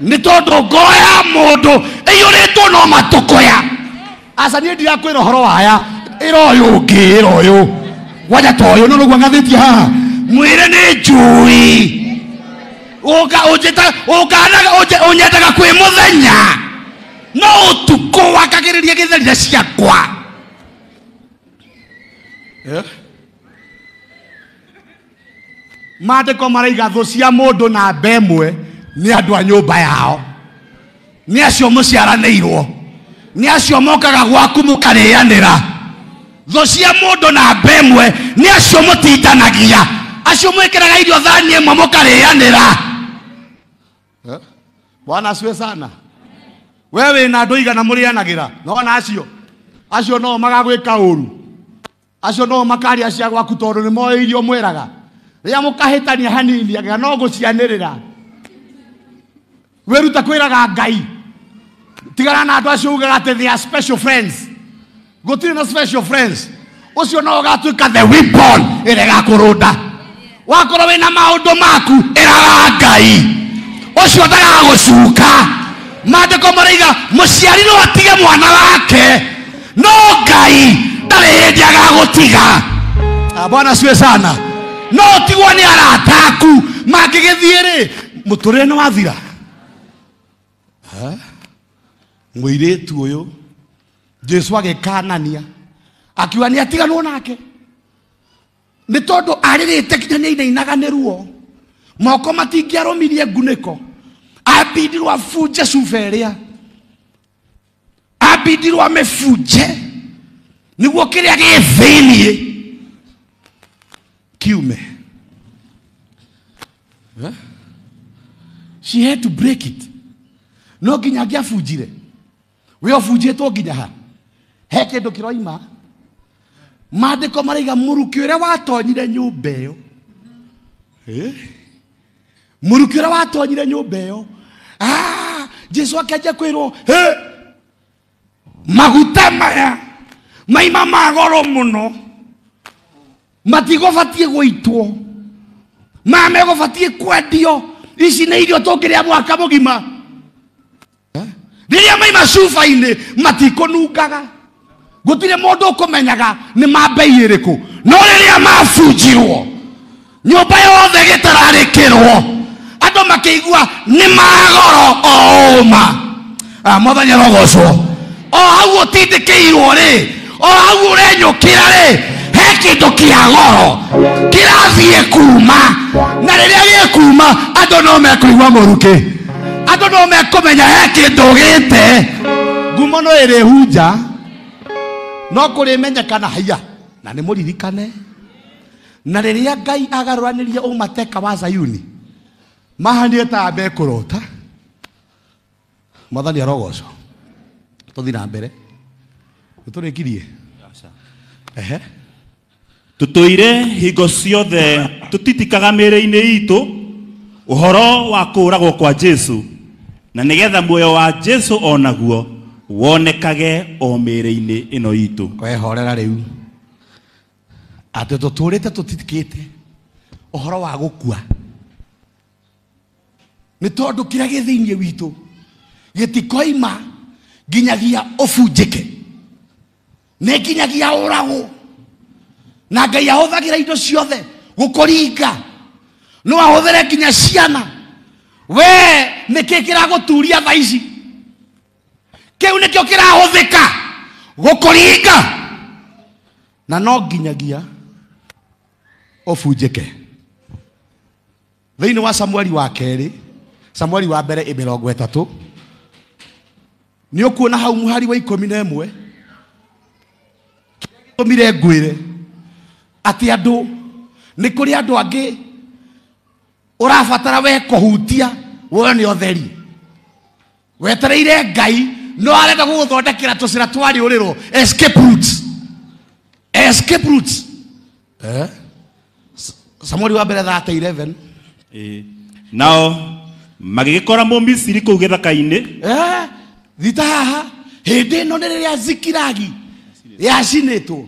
Nĩ tondũ ngoro ya mũndũ ĩiyũrĩtwo no matũkũya. Aca niĩ ndirakwĩra ũhoro waya, ĩra ũyũ ũngĩ, ĩra ũyũ wanja ta ũyũ no nĩguo ng'athĩtie haha, mwĩre nĩ njũĩ ũnyendaga kwĩ mũthenya no ũtukũ wakagĩrĩria gĩtherire ciakwa. Maandĩko maraiga thũ cia mũndũ namba ĩmwe nĩ andũ a nyũmba yao, nĩ acio mũciaranĩirwo, nĩ acio mokaga gwaku mũkarĩanĩra. Thũ cia mũndũ namba ĩmwe nĩ acio mũtindanagia, acio mwĩkĩraga irio thani ĩmwe mũkarĩanĩra. Bwana asiwe sana. We wĩna andũ igana mũrĩanagĩra, nona acio acio no magagwĩka ũru, acio no makaria cia gwaku tondũ nĩ moĩ irio mwĩraga. Rĩrĩa mũkahĩtania hanini agĩa no gũcianĩrĩra. Wĩrute kwĩraga Ngai. Tigana na andũ acio ugaga atĩ they are special friends. Gũtirĩ na special friends. Ũcio no ũgatuĩka the weapon ĩrĩa ĩgakũrũnda. Wakorwo wĩna maũndũ maku ĩraga Ngai, ũcio ndagagũcuka. Maandĩko maraiga mũciari no atige mwana wake, no Ngai ndarĩ hĩndĩ agagũtiga. Bwana asifiwe sana. No ũtigwo nĩ arata aku mangĩgĩthiĩ rĩ, mũtũrĩre nĩ wathira. Mũirĩtu ũyũ Jesu agĩkanania akiuga nĩ atiganwo nake nĩ tondũ arĩrĩte nginya nĩ ainainaga nĩ ruo, moko matingĩarũmirie ngunĩko, ambindirwo abunje cuba ĩrĩa, ambindirwo amĩbunje nĩguo kĩrĩa gĩ thĩiniĩ kiume. She had to break it. No nginya angĩabunjire. We ũbunjĩtwo nginya ha? He kĩndũ kĩroima. Maandĩko maraiga mũrukĩ ũrĩa watonyire nyũmba ĩyo. Mũrukĩ ũrĩa watonyire nyũmba ĩyo. Jesu akĩanjia kwĩrwo, "Hĩ! Maguta maya maima ma goro mũno, matigũbatiĩ gũitwo, maya megũbatiĩ kwendio, ici nĩ irio tũngĩrĩa mwaka mũgima." Rĩrĩa maima cuba-inĩ matikũnungaga, gũtirĩ mũndũ ũkũmenyaga nĩ ma mbei ĩrĩkũ. No rĩrĩa mabunjirwo nyũmba yothe gĩtararĩkĩrwo, andũ makĩigua nĩ ma goro o ũma. Mwathani arogocwo. O hau ũtindĩkĩirwo rĩ, o hau ũrenyũkĩra rĩ, he kĩndũ kĩa goro kĩrathiĩ kuma, na rĩrĩa gĩkuma andũ no mekũigua mũrukĩ, andũ no mekũmenya he kĩndũ gĩte. Ngumo no ĩrĩhunja, no kũrĩmenyekana haiya. Na nĩ mũririkane, na rĩrĩa Ngai agarũranirie ũmateka wa Zayuni, mahanire ta mekũrota. Mwathani arogocwo. Tũthiĩ na mbere, nĩtũrĩkirie. Ehe. Tũtũire hingo ciothe tũtitikaga mĩĩrĩ-inĩ itũ ũhoro wa kũũragwo kwa Jesu, na nĩgetha muoyo wa Jesu onaguo wonekage o mĩĩrĩ-inĩ ĩno itũ. Wehorera rĩu atĩ tũtũrĩte tũtitikĩte ũhoro wa gũkua, nĩ tondũ kĩrĩa gĩ thĩiniĩ witũ gĩtikoima nginyagia ũbunjĩke, nĩ nginyagia ũragwo. Na Ngai ahũthagĩra indo ciothe gũkũringa, no ahũthĩre nginya ciana. We nĩkĩ kĩragũturia thaa ici? Kĩu nĩkĩo kĩrahũthĩka gũkũringa, na no nginyagia ũbunjĩke. Thĩinĩ wa Samueli wa kerĩ, Samueli wa mbere 30, nĩ ũkuona hau mũhari wa 11, gĩtũmire ngwĩre atĩ andũ nĩ kũrĩ andũ angĩ ũrabatara we kũhutia wone ũtheri. Wetereire Ngai no arenda gũgũthondekera tũcĩra twa rĩũrĩro, escape routes, escape routes. Samueli wa mbere 11. Nao magĩgĩkora Mũmisiri kũu gĩthaka-inĩ. Thita haha hĩndĩ ĩno nĩ rĩrĩa Zikilagi yacinĩtwo,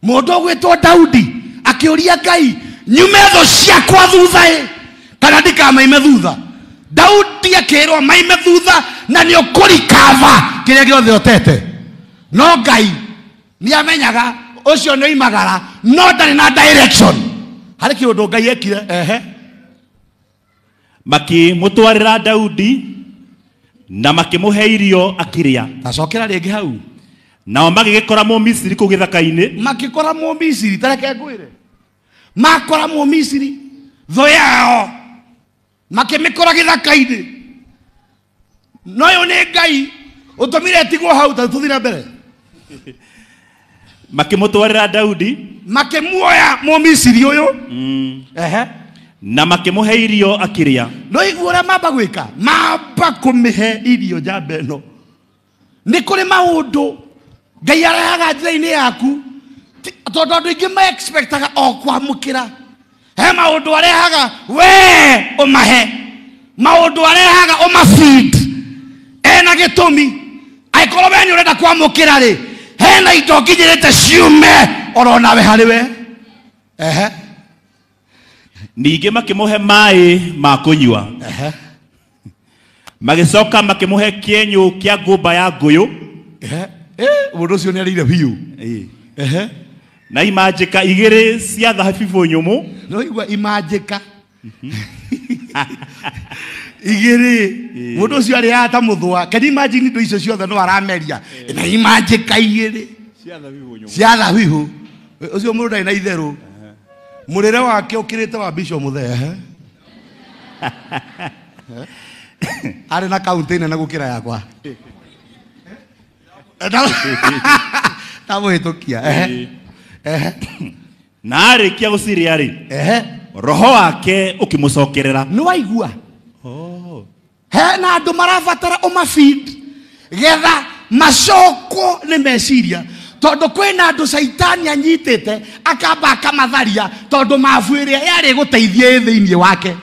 mũndũ ũgwĩtwo Daudi akĩũria Ngai, nyume thũ ciakwa thutha ĩ kana ndikamaime thutha? Daudi akĩrwo maime thutha na nĩ ũkũrikava kĩrĩa gĩothe ũtete. No Ngai nĩ amenyaga ũcio nĩ oimagara, no ndarĩ na direction. Harĩ kĩũndũ Ngai ekire. Ehe. Makĩmũtwarĩra Daudi na makĩmũhe irio akĩrĩa. Tacokera rĩngĩ hau. Nao magĩgĩkora Mũmisiri kũu gĩthaka-inĩ. Makĩkora Mũmisiri, ta reke ngwĩre, makora Mũmisiri thũ yao makĩmĩkora gĩthaka-inĩ. No ũyũ nĩ Ngai ũtũmire ĩtigwo hau. Ta tũthiĩ na mbere. Makĩmũtwarĩra Daudi. Makĩmuoya Mũmisiri ũyũ. Ehe. Na makĩmũhe irio akĩrĩa. No igua ũrĩa mamba gwĩka, mamba kũmĩhe irio njamba ĩno. Nĩ kũrĩ maũndũ Ngai arehaga njĩra-inĩ yaku, tondũ andũ aingĩ ma-expectaga o kwamũkĩra. He maũndũ arehaga we ũmahe, maũndũ arehaga ũmafeed. Ena gĩtũmi. Angĩkorwo we nĩ ũrenda kwamũkĩra rĩ, hena indo nginyĩrĩte ciume oro nawe harĩ we. Ehe. Ningĩ makĩmũhe maĩ ma kũnyua. Ehe. Magĩcoka makĩmũhe kĩenyũ kĩa ngũmba ya ngũyũ. Ehe. Mũndũ ũcio nĩ arĩire biũ. Ehe. Na imanjĩka igĩrĩ cia thabibũ nyũmũ. No igua imanjĩka igĩrĩ. Mũndũ ũcio arĩaga ta mũthũa. Can you imagine indo icio ciothe no arameria? Na imanjĩka igĩrĩ cia thabibũ. Ũcio mũndũ ndarĩ na itherũ. Mũrĩre wake ũkĩrĩte wa Bishop Mũthee. Arĩ na kaunti nene gũkĩra yakwa. Ndamũhĩtũkia. Ehe. Ehe. Na arĩkia gũcirĩa rĩ, Ehe. roho wake ũkĩmũcokerera. Nĩ waigua? Hena andũ marabatara ũmafeed getha macokwo nĩ meciria, tondũ kwĩna andũ caitani anyitĩte akamba akamatharia, tondũ mabu ĩrĩa yarĩ gũteithia ĩ thĩinĩ wake,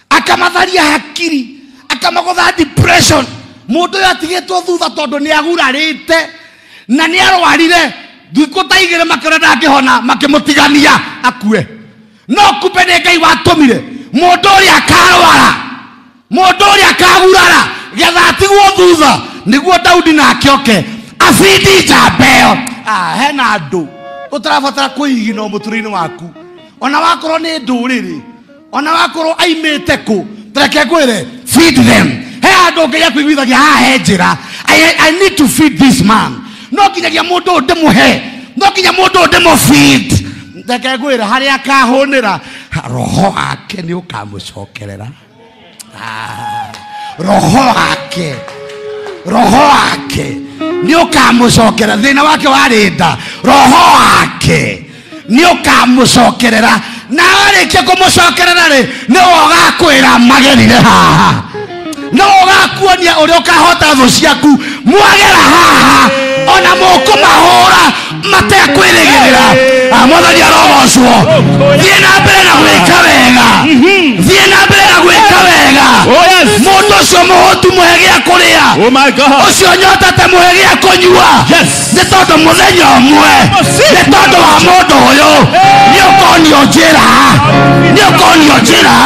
akamatharia hakiri, akamagũtha depression. Mũndũ ũyũ atigĩtwo thutha tondũ nĩ agurarĩte na nĩ arwarire thikũ ta igĩrĩ, makĩona ndangĩhona, makĩmũtigania akue. No kumbe nĩ Ngai watũmire mũndũ ũrĩa akarwara, mũndũ ũrĩa akagurara getha atigwo thutha, nĩguo Daudi nake oke afindi njamba ĩyo. Hena andũ ũtarabatara kwĩigina mũtũrĩre-inĩ waku, ona wakorwo nĩ ndũrĩrĩ, ona wakorwo aimĩte kũ, reke ngwĩre, feed them. He andũ Ngai akũiguithagia haha he njĩra. I need to feed this man. No nginyagia mũndũ ũyũ ndĩmũhe, no nginya mũndũ ũyũ ndĩmũfeed. Reke ngwĩre, harĩa akahũnĩra, roho wake nĩ ũkamũcokerera. Roho wake, roho wake nĩ ũkamũcokerera. Thĩna wake warĩ nda, roho wake nĩ ũkamũcokerera. Na warĩkia kũmũcokerera rĩ, nĩwe ũgakwĩra magerire haha, nĩwe ũgakuonia ũrĩa ũkahota thũ ciaku mwagera haha, ona mũkũmahũra matekwĩrĩgĩrĩra. Mwathani arogocwo. Thiĩ na mbere na gwĩka wega, thiĩ na mbere na gwĩka wega. Mũndũ ũcio mũhũtu mũhe gĩa kũrĩa, Oh my God. ũcio nyotete mũhe gĩa kũnyua. Yes. Nĩ tondũ mũthenya ũmwe, nĩ tondũ wa mũndũ ũyũ, nĩ ũkonio njĩra, nĩ ũkonio njĩra,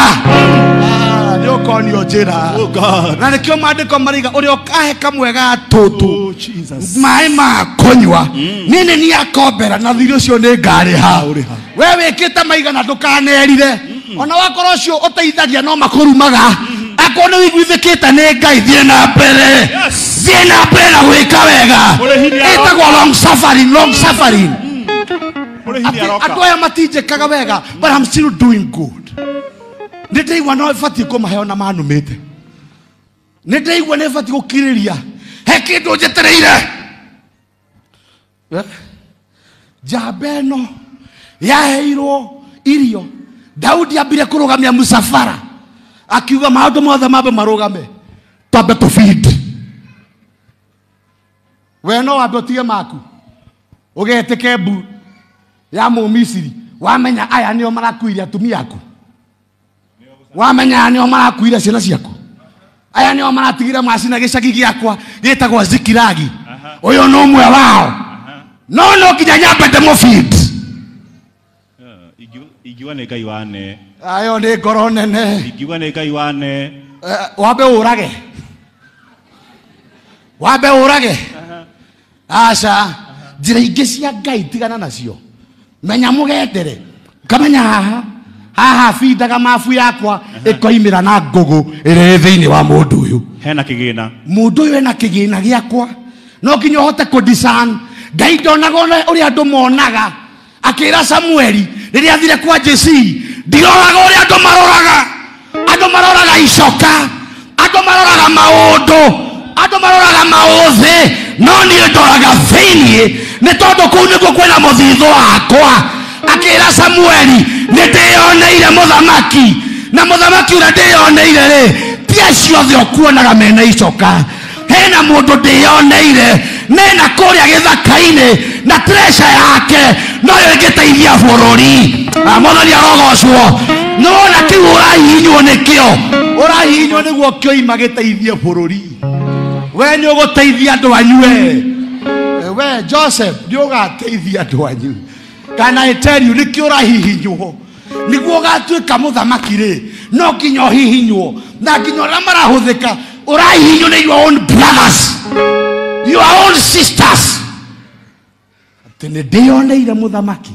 nĩ ũkonio njĩra. Oh God. Na nĩkĩo maandĩko mariga ũrĩa ũkahe kamwe ga tũtũ Oh Jesus. maĩ ma kũnyua, niĩ nĩ niĩ akombera na thirĩ ũcio nĩ ngarĩha. We wĩkĩte maigana ndũkanerire, ona wakorwo ũcio ũteithagia no makũrumaga. Akorwo nĩ ũiguithĩkĩte nĩ Ngai, thiĩ na mbere. Yes. Thiĩ na mbere na gwĩka wega. Ũrĩ hinya aroka. Ĩtagwo long suffering, long suffering. Ũrĩ hinya aroka. Andũ aya matinjĩkaga wega, but I'm still doing good. Nĩ ndĩraigua no batiĩ kũmahe ona manumĩte. Nĩ ndĩraigua nĩ batiĩ gũkirĩria. He kĩndũ njetereire. Njamba ĩno yaheirwo irio. Daudi ambire kũrũgamia mũcabara, akiuga maũndũ mothe mambe marũgame, twambe tũbindi. We no wambe ũtige maku, ũgetĩke mbu ya Mũmisiri, wamenya aya nĩo marakuire atumia aku, wamenya aya nĩo marakuire ciana ciaku, aya nĩo maratigire macina gĩcagi gĩakwa gĩtagwo Zikilagi, ũyũ nĩ ũmwe wao. No no nginya nyambe ndĩmũfeed. Ingiuga nĩ Ngai wane. Ayo nĩ ngoro nene. Ingiuga nĩ Ngai wane. Wambe ũrage, wambe ũrage. Aca, njĩra ingĩ cia Ngai tigana nacio. Menya mũgendere, ngamenya haha haha bindaga mabu yakwa ĩkoimĩra na ngũgũ ĩrĩa ĩ thĩinĩ wa mũndũ ũyũ. Hena kĩgĩna. Mũndũ ũyũ ena kĩgĩna gĩakwa, no nginya ũhote kũ-discern. Ngai ndonaga ona ũrĩa andũ monaga. Akĩra Samueli rĩrĩa athire kwa Jesii, ndiroraga ũrĩa andũ maroraga. Andũ maroraga icoka, andũ maroraga maũndũ, Andũ maroraga maũthĩ no niĩ ndoraga thĩinĩ nĩ tondũ kũu nĩkuo kwĩna mũthithũ wakwa. Akĩra Samueli nĩ ndĩyoneire mũthamaki na mũthamaki ũrĩa ndĩyoneire rĩ ti acio othe ũkuonaga mena icoka. Hena mũndũ ndĩyoneire nena kũrĩa gĩthaka-inĩ na treasure yake noyo ĩngĩteithia bũrũri. Mwathani arogocwo. Nĩwona kĩu ũrahihinywo nĩkĩo, ũrahihinywo nĩguo kĩoima gĩteithie bũrũri. We nĩ ũgũteithia andũ anyu we. We Joseph nĩ ũgateithia andũ anyu. Kana I tell you nĩkĩo ũrahihinywo nĩguo ũgatuĩka mũthamaki rĩ no nginya ũhihinywo na nginya ũrĩa marahũthĩka ũrahihinywo nĩ your own brothers, your own sisters. Atĩ nĩ ndĩyoneire mũthamaki.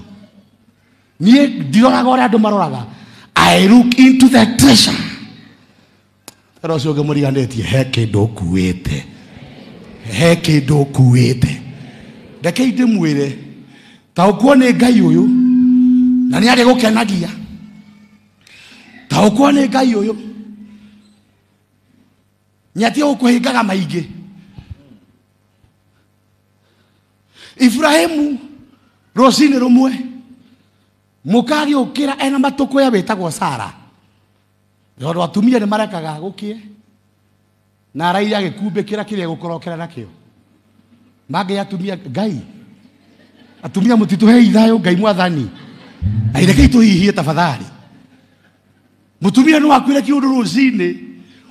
Niĩ ndiroraga ũrĩa andũ maroraga. I look into the treasure. Tara ũcio ũngĩ mũriganĩtie he kĩndũ ũkuĩte, he kĩndũ ũkuĩte. Rekei ndĩmwĩre ta ũkuo nĩ Ngai ũyũ na nĩ arĩgũkenagia. Ta ũkuo nĩ Ngai ũyũ nĩ atige gũkũhĩngaga maingĩ. Ibrahimu rũcinĩ rũmwe mũka agĩũkĩra ena matũkũya wĩtagwo Sara, tondũ atumia nĩ marekaga gũkĩe na araire agĩkumbĩkĩra kĩrĩa gũkorokera nakĩo. Mangĩ atumia Ngai, atumia mũtitũhei thayũ Ngai mwathani, airekei tũhihie tafadhali. Mũtumia nĩ wakuire kĩũndũ rũcinĩ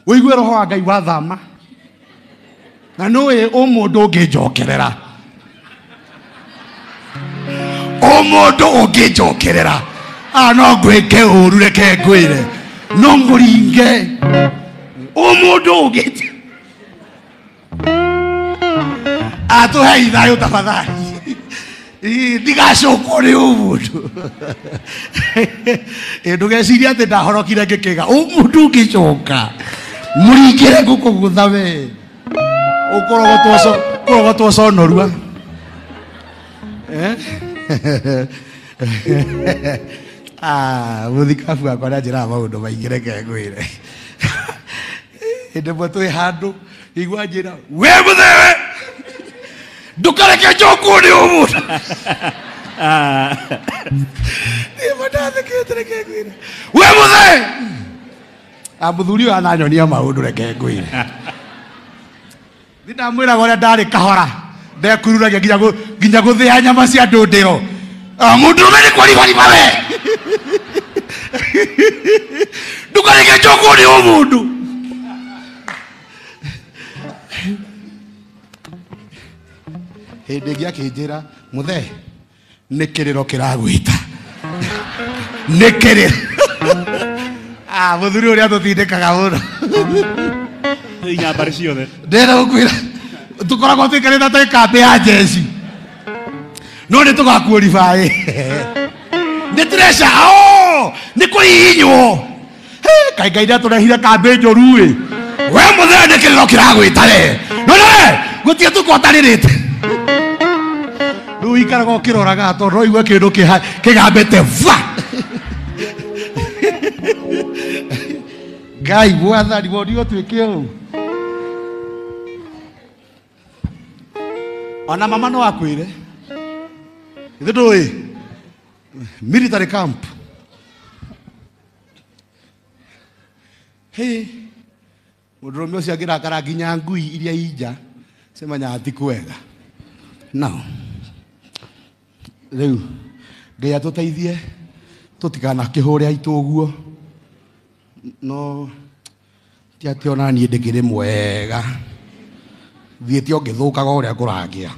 ũigue roho wa Ngai wathama na nĩũĩ ũmũndũ ũngĩnjokerera, ũmũndũ ũngĩnjokerera no ngwĩke ũru, reke ngwĩre no ngũringe. Ũmũndũ ũngĩ atũhei thayũ tafadhali, ndigacokwo nĩ ũmũndũ. Ndũgecirie atĩ ndahorokire ngĩkĩga. Ũmũndũ ũngĩcoka mũringĩre ngũkũgũtha we ũkũrogotwo conorua. Mũthikabu wakwa nĩanjĩraga maũndũ maingĩ, reke ngwĩre. Hĩndĩ ĩmwe twĩ handũ igua njĩra we mũthee ndũkareke njokwo nĩ ũmũndũ. Niĩ ndathekete, reke ngwĩre we mũthee. Mũthuri ũyũ ananyonia maũndũ, reke ngwĩre. Nĩ ndamwĩraga ũrĩa ndarĩ kahora ndekururagia nginya gũthĩa nyama cia ndũndĩro. Mũndũrũme nĩ kwaribariba we ndũkareke njokwo nĩ ũmũndũ. Hĩndĩ ĩngĩ akĩnjĩra mũthee nĩ kĩrĩro kĩragwĩta, nĩ kĩrĩro. Mũthuri ũrĩa tũtindĩkaga mũno inya mbarĩ ciothe. Ndĩrenda gũkwĩra tũkoragwo twĩkarĩte twĩ kambĩ ya njeci no nĩ tũgakuoribaĩ nĩ treasure. Nĩ kũhihinywo. Kaĩ Ngai nĩatũrehire kambĩ njũru ĩ. We mũthee nĩ kĩrĩro kĩragwĩta we no we gũtirĩ tukũ ũtarĩrĩte. Rĩu ikaraga ũkĩroraga tondũ no igue kĩndũ kĩgambĩte va. Ngai mwathani woni ũtuĩke ũũ. Ona mama no akwĩre ithe ndũĩ military camp. Hĩ mũndũrũme ũcio angĩrakara nginya ngui iria inja cimenyaga ti kwega. Now rĩu Ngai atũteithie tũtikanakĩhũre aitũ ũguo, no ti atĩ ona niĩ ndĩkĩrĩ mwega thiĩte ũngĩthũkaga ũrĩa kũragĩa.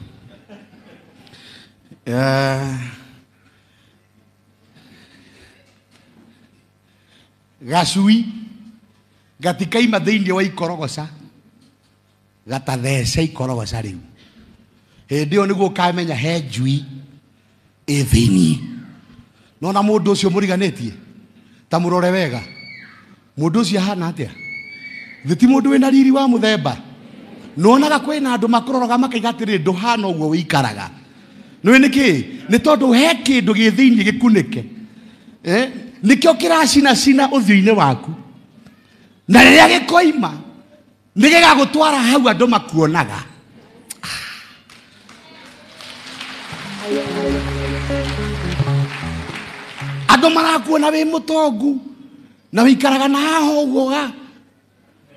Gacui gatikaima thĩinĩ wa ikorogoca gatathece ikorogoca rĩu. Hĩndĩ ĩyo nĩguo ũkamenya he njui ĩ thĩinĩ. Nona mũndũ ũcio mũriganĩtie ta mũrore wega mũndũ ũcio ahana atĩa? Thĩ ti mũndũ wĩna riri wa mũthemba. Nĩwonaga kwĩna andũ makũroraga makaiga atĩrĩ ndũhana ũguo wĩikaraga. Nĩũĩ nĩkĩ? Nĩ tondũ he kĩndũ gĩ thĩinĩ gĩkunĩke. Nĩkĩo kĩracinacina ũthiũ-inĩ waku. Na rĩrĩa gĩkoima Nĩ gĩgagũtwara hau andũ makuonaga. Andũ marakuona wĩ mũtongu na wĩikaraga na haha ũguo ga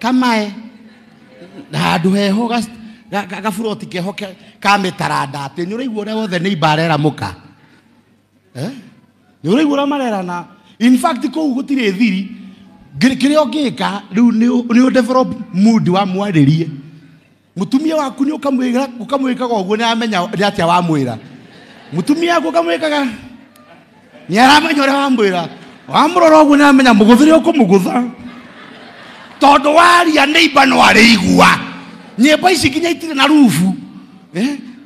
kamae na handũ heho gaburoti keho ka mĩtaranda atĩ nĩ ũraigua ũrĩa wothe nĩ imba arera mũka. Nĩ ũraigua ũrĩa marerana. In fact kũu gũtirĩ thiri. Kĩrĩa ũngĩka rĩu nĩ ũ develop mood wa mwarĩrie. Mũtumia waku nĩ ũkamwĩkaga ũguo nĩ aramenya nĩ atĩa wamwĩra. Mũtumia waku ũkamwĩkaga nĩ aramenya ũrĩa wamwĩra. Wamũrora ũguo nĩ aramenya mũgũthĩre ũkũmũgũtha. Tondũ waria nĩ imba no arĩigua. Nyĩmbo ici nginya itirĩ na rubu.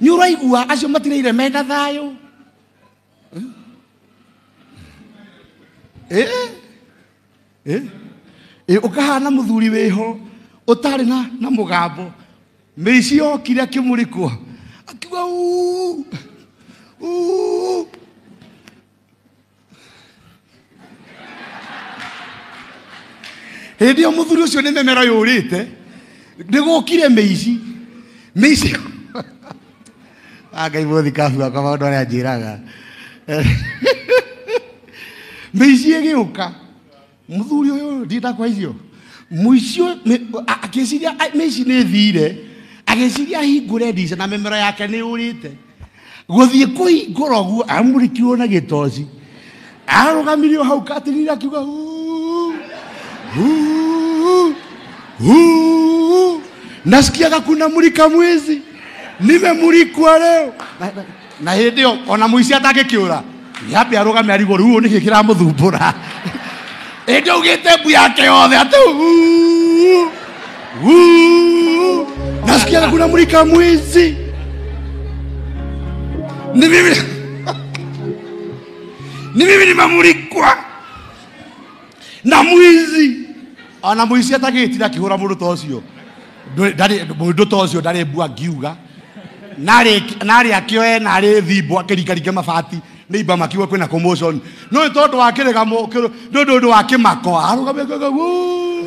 Nĩ ũraigua acio matirĩire mena thayũ. Ũkahana mũthuri wĩho ũtarĩ na mũgambo. Mĩici yokire akĩmũrĩkwo akiuga uu uu. Hĩndĩ ĩyo mũthuri ũcio nĩ mĩmero yũrĩte, nĩ gũkire mĩici. Mĩici Ngai mũthikabu wakwa maũndũ marĩa anjĩraga. Mĩici ĩgĩũka. Mũthuri ũyũ ndindakwa icio. Mũici ũyũ akĩciria mĩici nĩ ĩthire, agĩciria ahingũre ndica na mĩmero yake nĩ yũrĩte. Gũthiĩ kũhingũra ũguo amũrĩkirwo na gĩtoci. Arũgamire o hau katirira akiuga uu uu uu. Nasikiaga kuna mulika mwizi. Nimemulikwa leo. Na hĩndĩ ĩyo ona mũici atangĩkĩũra yambe arũgame arigwo rĩu nĩkĩ kĩramũthumbũra. Hĩndĩ augĩte mbu yake yothe atĩ uu uu. Nasikiaga kuna mulika mwizi. Ni mimi. Ni mimi nimemulikwa na mwizi. Ona mũici atangĩtira akĩhũra mũndũ ta ũcio. Mũndũ ta ũcio ndarĩ mbu angiuga. Narĩ akĩoe narĩ thimbo akĩringaringa mabati nĩ imba makiuga kwĩna commotion. No nĩ tondũ wa kĩrĩgamo, nĩ ũndũ wa kĩmako arũgamia akiuga wuu.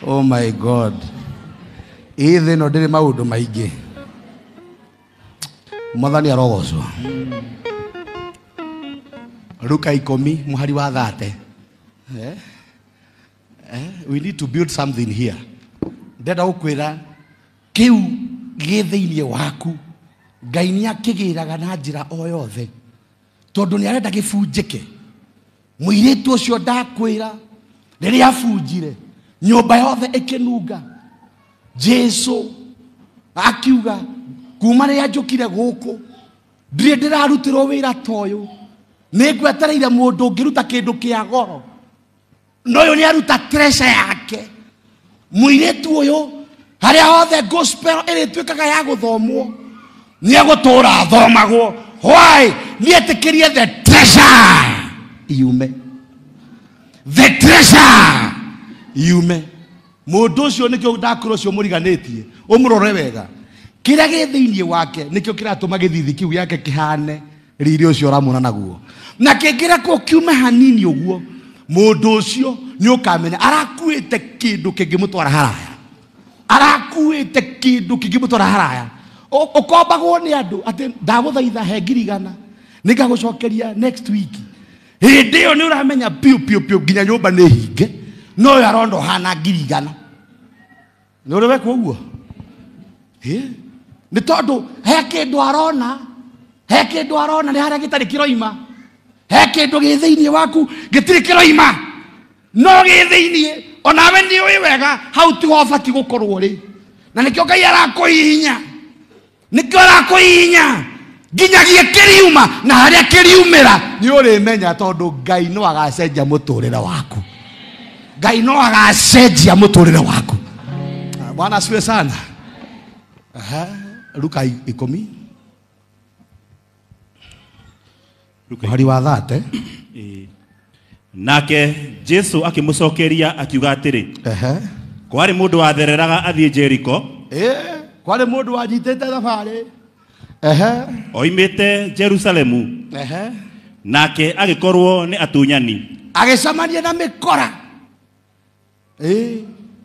Oh my God. Ĩ thĩ ĩno ndĩrĩ maũndũ maingĩ. Mwathani arogocwo. Luka 10 mũhari wa 30. We need to build something here. Ndenda gũkwĩra kĩu gĩ thĩinĩ waku Ngai nĩ akĩgĩraga na njĩra o yothe tondũ nĩ arenda gĩbunjĩke. Mũirĩtu ũcio ndakwĩra rĩrĩa abunjire nyũmba yothe ĩkĩnunga. Jesu akiuga kuma rĩrĩa njũkire gũkũ ndirĩ ndĩrarutĩrwo wĩra ta ũyũ, nĩ ngwetereire mũndũ ũngĩruta kĩndũ kĩa goro. No ũyũ nĩ aruta treasure yake. Mũirĩtu ũyũ harĩa hothe gospel ĩrĩtuĩkaga ya gũthomwo nĩ egũtũra athomagwo. Why? Nĩ etĩkĩrie the treasure yume. The treasure yume. Mũndũ ũcio nĩkĩo ndakwĩra ũcio mũriganĩtie ũmũrore wega. Kĩrĩa gĩ thĩinĩ wake nĩkĩo kĩratũma gĩthithi kĩu gĩake kĩhane riri ũcio ũramuona naguo. Na kĩngĩrekwo kiume hanini ũguo mũndũ ũcio nĩ ũkamenya arakuĩte kĩndũ kĩngĩmũtwara haraya. Arakuĩte kĩndũ kĩngĩmũtwara haraya. Ũkombagwo nĩ andũ atĩ ndagũthaitha he 100,000 nĩngagũcokeria next week. Hĩndĩ ĩyo nĩ ũramenya piũ piũ piũ nginya nyũmba nĩ hinge, no ũyũ aronda ũhana 100,000. Nĩ ũrĩ wekwo ũguo? Nĩ tondũ he kĩndũ arona, he kĩndũ arona nĩ harĩa gĩtarĩ kĩroima. He kĩndũ gĩ thĩinĩ waku gĩtirĩ kĩroima, no gĩ thĩinĩ onawe nĩ ũĩ wega hau tiho ũbatiĩ gũkorwo rĩ. Na nĩkĩo Ngai arakũhihinya, nĩkĩo arakũhihinya nginyagia kĩriuma, na harĩa kĩriumĩra nĩ ũrĩmenya tondũ Ngai no agacenjia mũtũrĩre waku. Ngai no agacenjia mũtũrĩre waku. Bwana asifiwe sana. Luka 10 mũhari wa 30. Nake Jesu akĩmũcokeria akiuga atĩrĩ, kwarĩ mũndũ wathereraga athiĩ Jeriko. Kwarĩ mũndũ wanyitĩte thabarĩ. Oimĩte Jerusalemu. Nake agĩkorwo nĩ atunyani. Agĩcemania na mĩkora.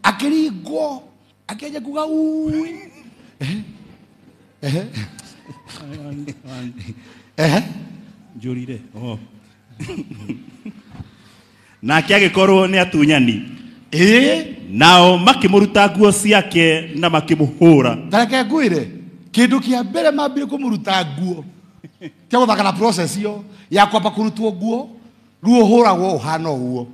Akĩringwo akĩanjia kuga ui. Njũrire. Nake agĩkorwo nĩ atunyani. Nao makĩmũruta nguo ciake na makĩmũhũra. Tareke ngwĩre kĩndũ kĩa mbere mambire kũmũruta nguo tia gũthaka na process ĩyo ya kwamba kũrutwo nguo ruo ũhũragwo ũhana ũguo.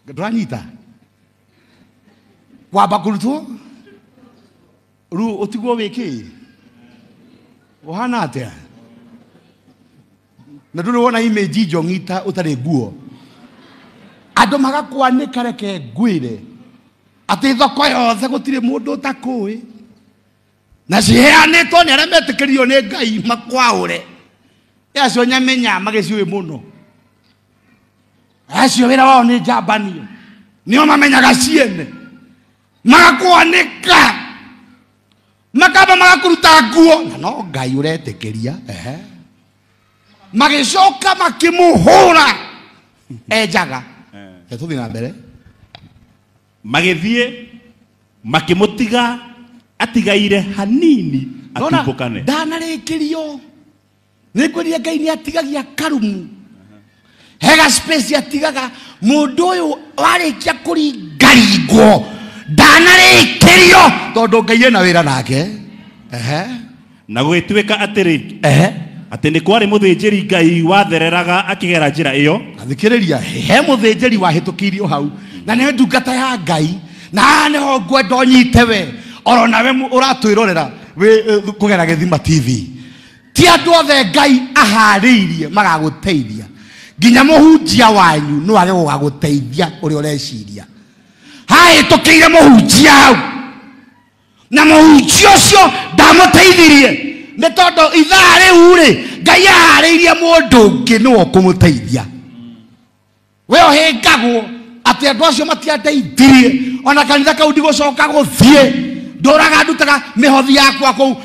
Ndũranyita? Kwamba kũrutwo ruo ũtigwo wĩ kĩ ũhana atĩa? Na ndũrĩ wona image njong'ita ũtarĩ nguo. Andũ magakwanĩka reke ngwĩre atĩ thoko yothe gũtirĩ mũndũ ũtakũĩ na ciheanĩtwo nĩ arĩa metĩkĩrio nĩ Ngai makwaũre. Acio nyamenya magĩciũĩ mũno. Acio wĩra wao nĩ njambanio. Nĩo mamenyaga ciene. Magakwanĩka. Makamba magakũruta nguo. Na no Ngai ũretĩkĩria. Magĩcoka makĩmũhũra. Enjaga. Tũthiĩ na mbere. Magĩthiĩ makĩmũtiga atigaire hanini atumbũkane. Ndanarĩkĩrio. Nĩngwĩrire Ngai nĩ atigagia karumu. Hega space atigaga mũndũ ũyũ warĩkia kũringaringwo ndanarĩkĩrio tondũ Ngai ena wĩra nake. Na gũgĩtuĩka atĩrĩ atĩ nĩ kwarĩ mũthĩnjĩri Ngai wathereraga akĩgera njĩra ĩyo. Athikĩrĩria, he mũthĩnjĩri wahĩtũkĩirio hau na nĩ ndungata ya Ngai na haha nĩho ngwenda ũnyite we oro nawe ũratwĩrorera kũgera Gĩthima TV. Ti andũ othe Ngai aharĩirie magagũteithia. Nginya mũhunjia wanyu no age gũgagũteithia ũrĩa ũreciria. Hahĩtũkĩire mũhunjia hau na mũhunjia ũcio ndamũteithirie nĩ tondũ ithaa rĩu rĩ Ngai aharĩirie mũndũ ũngĩ nĩwe ũkũmũteithia. We ũhĩngagwo atĩ andũ acio matiandeithirie ona kanitha kau ndigũcoka gũthiĩ ndũraga ndutaga mĩhothi yakwa kũu.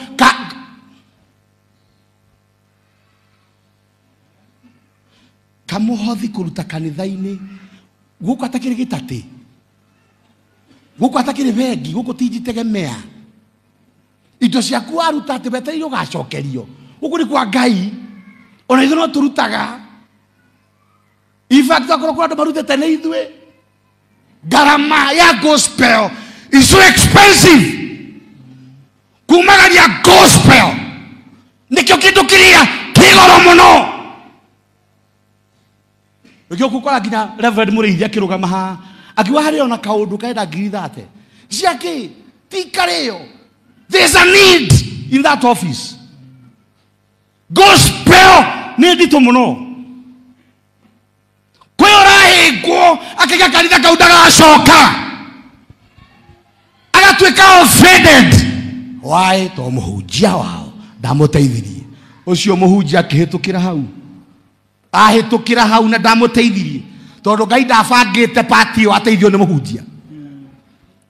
Kamũhothi kũruta kanitha-inĩ gũkũ atakĩrĩ gĩtatĩ gũkũ atakĩrĩ bengi gũkũ ti njitegemea indo ciaku waruta atĩ wetereire ũgacokerio gũkũ nĩ kwa Ngai ona ithuĩ no tũrutaga. In fact akorwo kũrĩ andũ marutĩte nĩ ithuĩ. Ngarama ya gospel is so expensive. Kumagaria gospel nĩkĩo kĩndũ kĩrĩa kĩ goro mũno. Nĩkĩo ũgũkora nginya Reverend Mũrĩithi akĩrũgama haha akiuga harĩ ona kaũndũ karenda 30,000 ciakĩ ti karĩo. There's a need in that office. Gospel nĩ nditũ mũno. Kwĩ ũrahĩngwo akĩgĩa kanitha kau ndagacoka agatuĩka offended. Why? To mũhunjia wao ndamũteithirie. Ũcio mũhunjia akĩhĩtũkĩra hau ahĩtũkĩra hau na ndamũteithirie tondũ Ngai ndabangĩte pati ĩyo ateithio nĩ mũhunjia.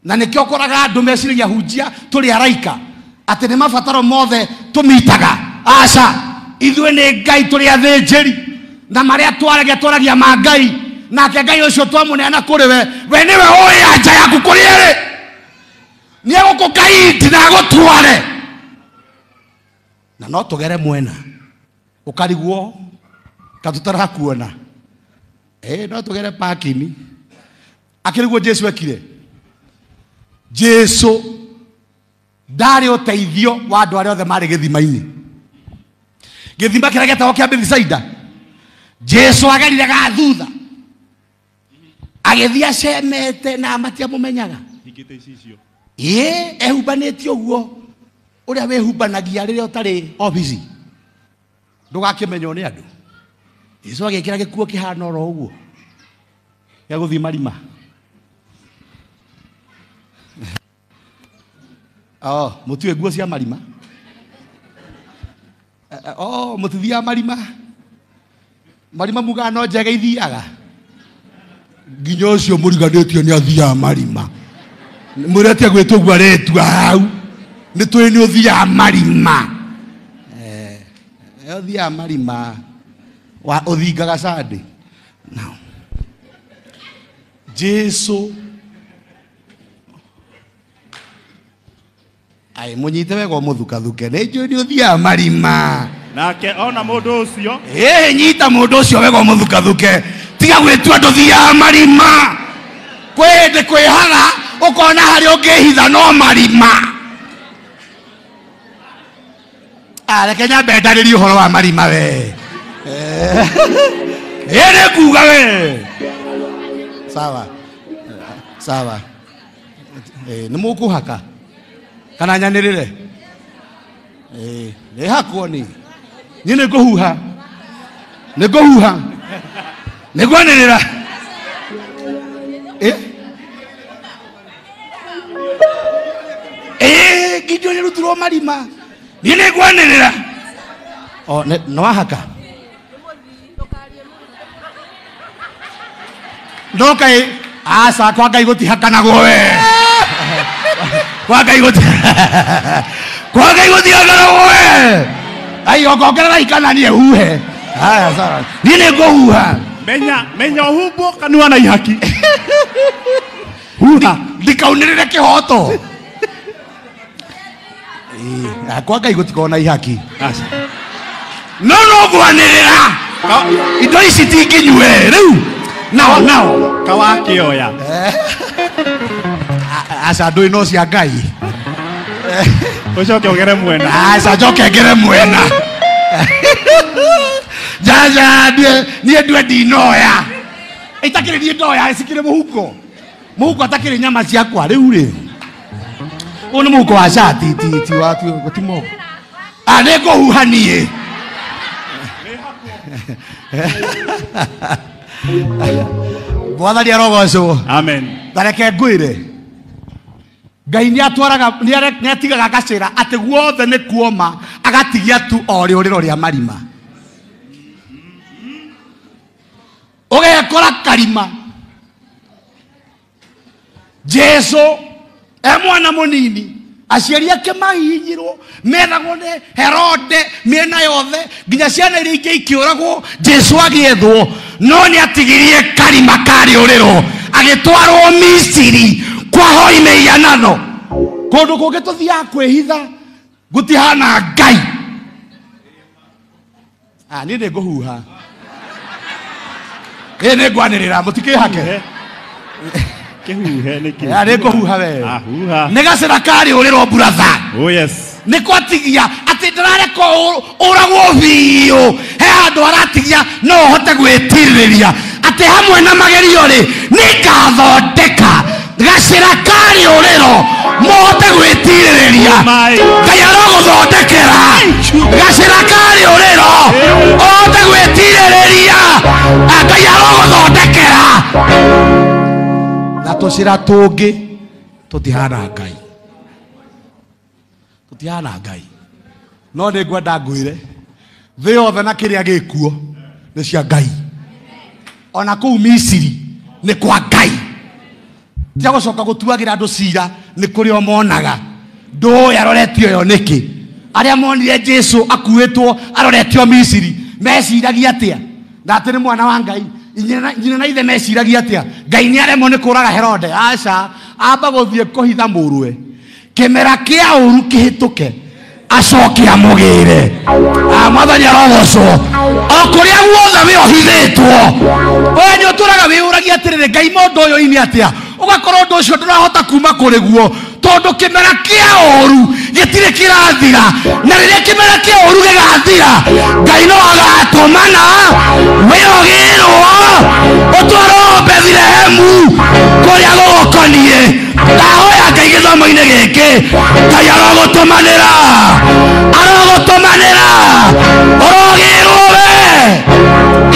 Na nĩkĩo ũkoraga andũ meciragia hunjia tũrĩ araika atĩ nĩ mabataro mothe tũmitaga. Aca, ithuĩ nĩ Ngai tũrĩ athĩnjĩri na marĩa twaragia twaragia ma Ngai nake Ngai ũcio twamũneana kũrĩ we, we nĩwe ũĩ anja yaku kũrĩ ĩrĩ. Nĩ egũkũkaindi na agũtware. Na no tũgere mwena ũkarigwo katutarakuona. No tũgere parking. Akĩrigwo Jesu ekire. Jesu ndarĩ ũteithio wa andũ arĩa othe marĩ gĩthima-inĩ. Gĩthima kĩrĩa gĩetagwo kĩa Bethisaida. Jesu agerire ga thutha agĩthiĩ acemete na matiamũmenyaga. Ehumbanĩtie ũguo ũrĩa wĩhumbanagia rĩrĩa ũtarĩ obici ndũgakĩmenywo nĩ andũ. Jesu agĩkĩra gĩkuo kĩhana oro ũguo gĩa gũthiĩ marima. Mũtiũĩ nguo cia marima? Mũtithiaga marima? Marima mugaga no njega ithiaga. Nginya ũcio mũriganĩtio nĩ athiaga marima. Mwĩre gwĩtwo ũguo aretua hau. Nĩ tũĩ nĩ ũthiaga marima. Ũthiaga marima wa ũthingaga Sunday. Now Jesu ai munyite wega mũthukathuke nĩ njũĩ nĩ ũthiaga marima. Nake ona mũndũ ũcio ĩĩ nyita mũndũ ũcio wega mũthukathuke tiga gwĩtua ndũthiaga marima. Kwĩ hĩndĩ kwĩhaga ũkona harĩa ũngĩhitha no marima. Reke nyambe ndarĩrie ũhoro wa marima we. Ĩĩ nĩ nguga we. Sawa sawa. Nĩ mũkũhaka kana nyanĩrĩre? Nĩ hakwo ni niĩ nĩ ngũhuha nĩ ngũhuha nĩ ngwanĩrĩra. Gideon nĩarutirwo marima niĩ nĩ ngwanĩrĩra. O nĩ wahaka no kaĩ aca kwa Ngai gũtihakanagwo we. Kwa Ngai gũtihakanagwo we. Ai ongongerera ikana niĩ huhe. Haya sawa niĩ nĩ ngũhuha. Menya menya ũhumbwo kanua na ihaki. Huha ndikaunĩrĩre kĩhoto. Kwa Ngai gũtikorwo na ihaki. Aca no no ngwanĩrĩra indo ici ti nginyue rĩu. Nao nao kawakĩoya. Aca ndũĩ no cia Ngai. Ũcoke ũgere mwena. Aca njoke ngere mwena. Jaja niĩ ndue ndinoya. Itakĩrĩ niĩ ndoya cikĩrĩ mũhuko. Mũhuko atakĩrĩ nyama ciakwa rĩu rĩ. Ũyũ nĩ mũhuko wa cati ti ti wa ti moko. Nĩ ngũhuha niĩ. Mwathani arogocwo. Amen. Tareke ngwĩre Ngai nĩatwaraga nĩatigaga gacĩra atĩ guothe nĩ kuoma agatigia tu o rĩũrĩro rĩa marima. Ũgekora karima. Jesu e mwana mũnini aciari ake mahihinyirwo methagwo nĩ Herode mĩena yothe nginya ciana iria ingĩ ikĩũragwo. Jesu agĩethwo no nĩatigirie karima ka rĩũrĩro agĩtwarwo Misiri kwa hoi mĩhianano. Kũndũ kũngĩ tũthiaga kwĩhitha gũtihana Ngai. Niĩ nĩ ngũhuha. Ĩĩ nĩ ngwanĩrĩra mũtikĩhake. Kĩhuhe nĩkĩ? Nĩ ngũhuha we. Huha. Nĩ gacĩra ka rĩũrĩro buratha. Oh yes. Nĩ kwatigia atĩ ndĩrareka ũragwo biũ. He handũ aratigia no ũhote gwĩtirĩrĩria atĩ hamwe na magerio rĩ nĩngathondeka gacĩra ka rĩũrĩro mũhote gwĩtirĩrĩria. Ngai arogũthondekera gacĩra ka rĩũrĩro ũhote gwĩtirĩrĩria. Ngai arogũthondekera. Na tũcĩra tũngĩ tũtihana Ngai. Tũtihana Ngai. No nĩ ngwenda ngwĩre thĩ yothe na kĩrĩa gĩkuo nĩ cia Ngai. Ona kũu Misiri nĩ kwa Ngai. Tiga gũcoka gũtuagĩra andũ cira nĩ kũrĩa monaga. Ndũĩ aroretio ĩyo nĩkĩ? Arĩa monire Jesu akuĩtwo aroretio Misiri meciragia atĩa? Na atĩ nĩ mwana wa Ngai. Nyina na ithe meciragia atĩa? Ngai nĩ aremwo nĩ kũraga Herode. Aca amba gũthiĩ kũhitha mũrũwe kĩmera kĩa ũru kĩhĩtũke acoke amũgĩre. Mwathani arogocwo. O kũrĩa guothe wĩohithĩtwo we nĩ ũtũraga wĩyũragia atĩrĩrĩ Ngai mũndũ ũyũ ini atĩa? Ũgakorwo ũndũ ũcio ndũrahota kuma kũrĩ guo tondũ kĩmera kĩa ũru gĩtirĩ kĩrathira. Na rĩrĩa kĩmera kĩa ũru gĩgathira Ngai no agatũmana wĩogĩrwo ũtwarwo Bethilehemu kũrĩa gũgũkoniĩ. Ndahoya Ngai gĩthomo-inĩ gĩkĩ Ngai arogũtũmanĩra arogũtũmanĩra ũrogĩrwo we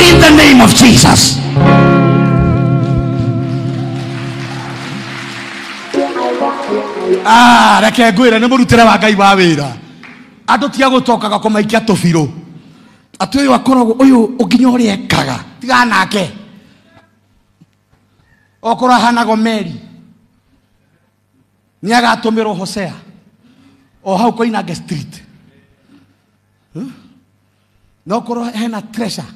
in the name of Jesus. Reke ngwĩre nĩ mũrutĩre wa Ngai wa wĩra. Andũ tiga gũtokaga kũmaikia tũbirũ atĩ ũyũ akoragwo ũyũ ũnginya ũrĩa ekaga tiga nake okorwo ahana Gomeri nĩ agatũmĩrwo Hosea o hau Koinange Street. No korwo hena treasure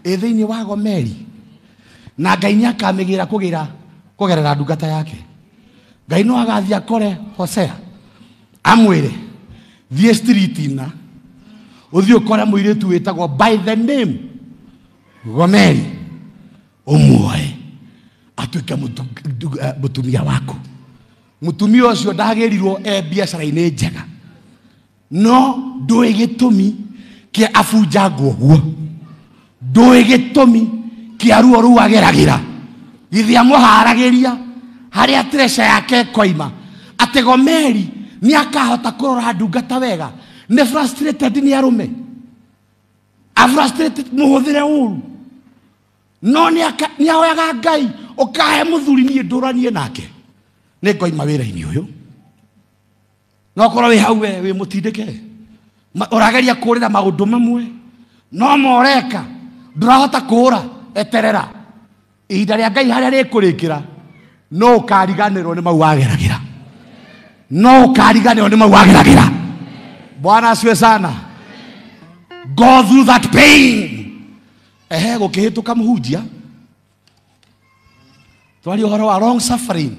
ĩ thĩinĩ wa Gomeri na Ngai nĩ akamĩgĩra kũgĩra kũgerera ndungata yake. Ngai no agathiĩ akore Hosea amwĩre thiĩ street na ũthiĩ ũkore mũirĩtu wĩtagwo by the name Gomeri ũmuoe atuĩke mũtumia waku. Mũtumia ũcio ndagĩrirwo e biacara-inĩ njega, no ndũĩ gĩtũmi kĩa abunjangwo ũguo, ndũĩ gĩtũmi kĩa ruo rũu ageragĩra. Githĩ amũharagĩria harĩa treasure yake ĩkoima atĩ Gomeri nĩ akahota kũrora ndungata wega. Nĩ frustrated nĩ arũme, a frustrated mũhũthĩre ũru, no nĩ ahoyaga Ngai ũkahe mũthuri niĩ ndũranie nake nĩ ngoima wĩra-inĩ ũyũ. No korwo wĩ hau we wĩ mũtindĩke, ũrageria kũũrĩra maũndũ mamwe no moreka ndũrahota kũũra, eterera ihinda rĩa Ngai harĩa rĩkũrĩkĩra, no ũkariganĩrwo nĩ mau wageragĩra, no ũkariganĩrwo nĩ mau wageragĩra. Bwana asifiwe sana. Go through that pain. Ehe, gũkĩhĩtũka mũhunjia twaria ũhoro wa long suffering.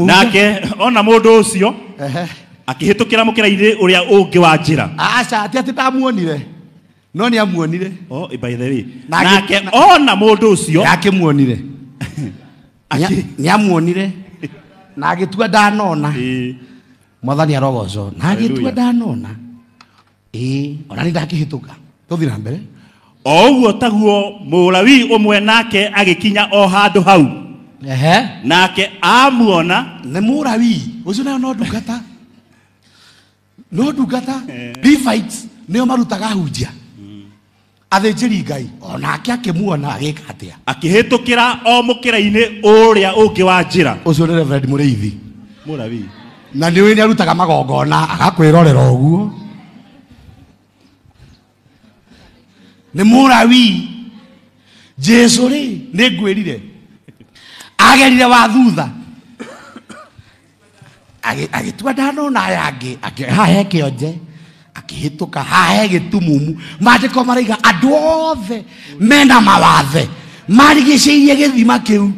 Nake ona mũndũ ũcio akĩhĩtũkĩra mũkĩra-inĩ ũrĩa ũngĩ wa njĩra. Aca, ti atĩ ndamuonire, no nĩ amuonire. Oh, by the way, nake ona mũndũ ũcio akĩmuonire, nĩ amuonire na agĩtua ndanona. Mwathani arogocwo. Na agĩtua ndanona, ĩĩ, ona nĩ ndakĩhĩtũka. Tũthiĩ na mbere. O ũguo taguo Mũlawi ũmwe nake agĩkinya o handũ hau. Ehe. Nake amuona. Nĩ Mũlawi ũcio nayo no ndungata, no ndungata. Levites nĩo marutaga hunjia, athĩnjĩri Ngai. Onake akĩmuona agĩka atĩa? Akĩhĩtũkĩra o mũkĩra-inĩ ũrĩa ũngĩ wa njĩra. Ũcio nĩ Reverend Mũrĩithi Mũlawi, na nĩ ũĩ nĩ arutaga magongona agakwĩrorera ũguo. Nĩ Mũlawi. Jesu rĩ, nĩ ngwĩrire agerire wa thutha agĩtua ndanona aya angĩ, haha he kĩonje akĩhĩtũka, haha he gĩtumumu. Maandĩko maraiga andũ othe mena mawathe marigicĩirie gĩthima kĩu,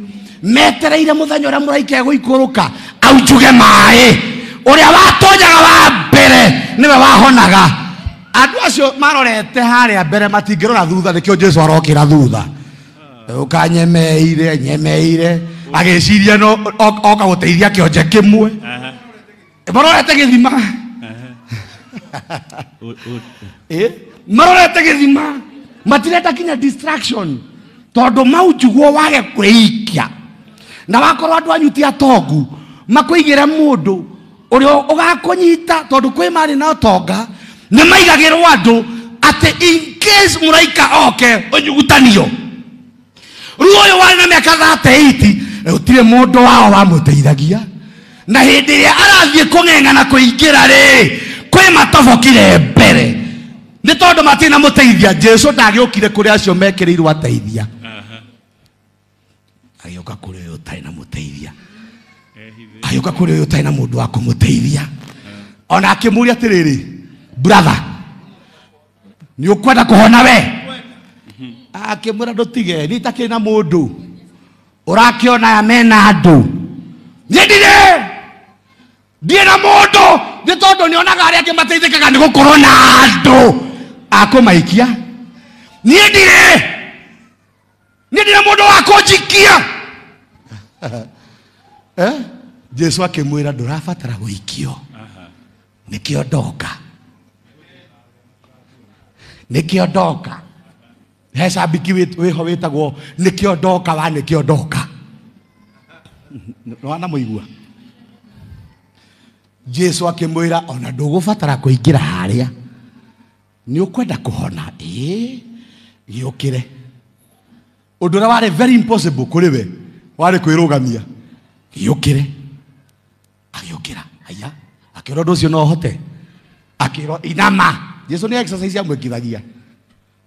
metereire mũthenya ũrĩa mũraika egũikũrũka aunjuge maĩ. Ũrĩa watonyaga wa mbere nĩwe wahonaga. Andũ acio marorete harĩa mbere matingĩrora thutha, nĩkĩo Jesu arokĩra thutha. Ũkanyemeire nyemeire, agĩciria no oka gũteithia kĩonje kĩmwe. Marorete gĩthima, marorete gĩthima, matirenda kinya distraction, tondũ maunjugwo wage kwĩikia. Na wakorwo andũ anyu ti atongu, makwĩigĩre mũndũ ũrĩa ũgakũnyita, tondũ kwĩ marĩ na ũtonga nĩ maigagĩrwo andũ atĩ in case mũraika oke ũnyugutanio. Rĩu ũyũ warĩ na mĩaka 38, gũtirĩ mũndũ wao wamũteithagia, na hĩndĩ ĩrĩa arathiĩ kũng'eng'ana kũingĩra rĩ, kwĩ matobokire mbere nĩ tondũ matirĩ na mũteithia. Jesu ndagĩũkire kũrĩ acio mekĩrĩirwo ateithia, agĩũka kũrĩ ũyũ ũtarĩ na mũteithia, agĩũka kũrĩ ũyũ ũtarĩ na mũndũ wa kũmũteithia. Ona akĩmũria atĩrĩrĩ, brother, nĩ ũkwenda kũhona we? Akĩmwĩra ndũtige, niĩ itakĩrĩ na mũndũ, ũrakĩona aya mena andũ, niĩ ndirĩ na mũndũ, nĩ tondũ nĩonaga arĩa angĩ mateithĩkaga nĩ gũkorwo na andũ akũmaikia. Niĩ ndirĩ mũndũ wa kũnjikia. Jesu akĩmwĩra ndũrabatara gũikio, nĩkĩo ndoka, nĩkĩo ndoka. He cambiki wĩho wĩtagwo nĩkĩo ndoka wa nĩkĩo ndoka. Nĩwana mũigua? Jesu akĩmwĩra ona ndũgũbatara kũingĩra harĩa, nĩ ũkwenda kũhona, ĩĩ, gĩũkĩre. Ũndũ ũrĩa warĩ very impossible kũrĩ we warĩ kwĩrũgamia, gĩũkĩre. Agĩũkĩra, haiya, akĩrwo ũndũ ũcio no ũhote, akĩrwo inama. Jesu nĩ exercise amwĩkithagia,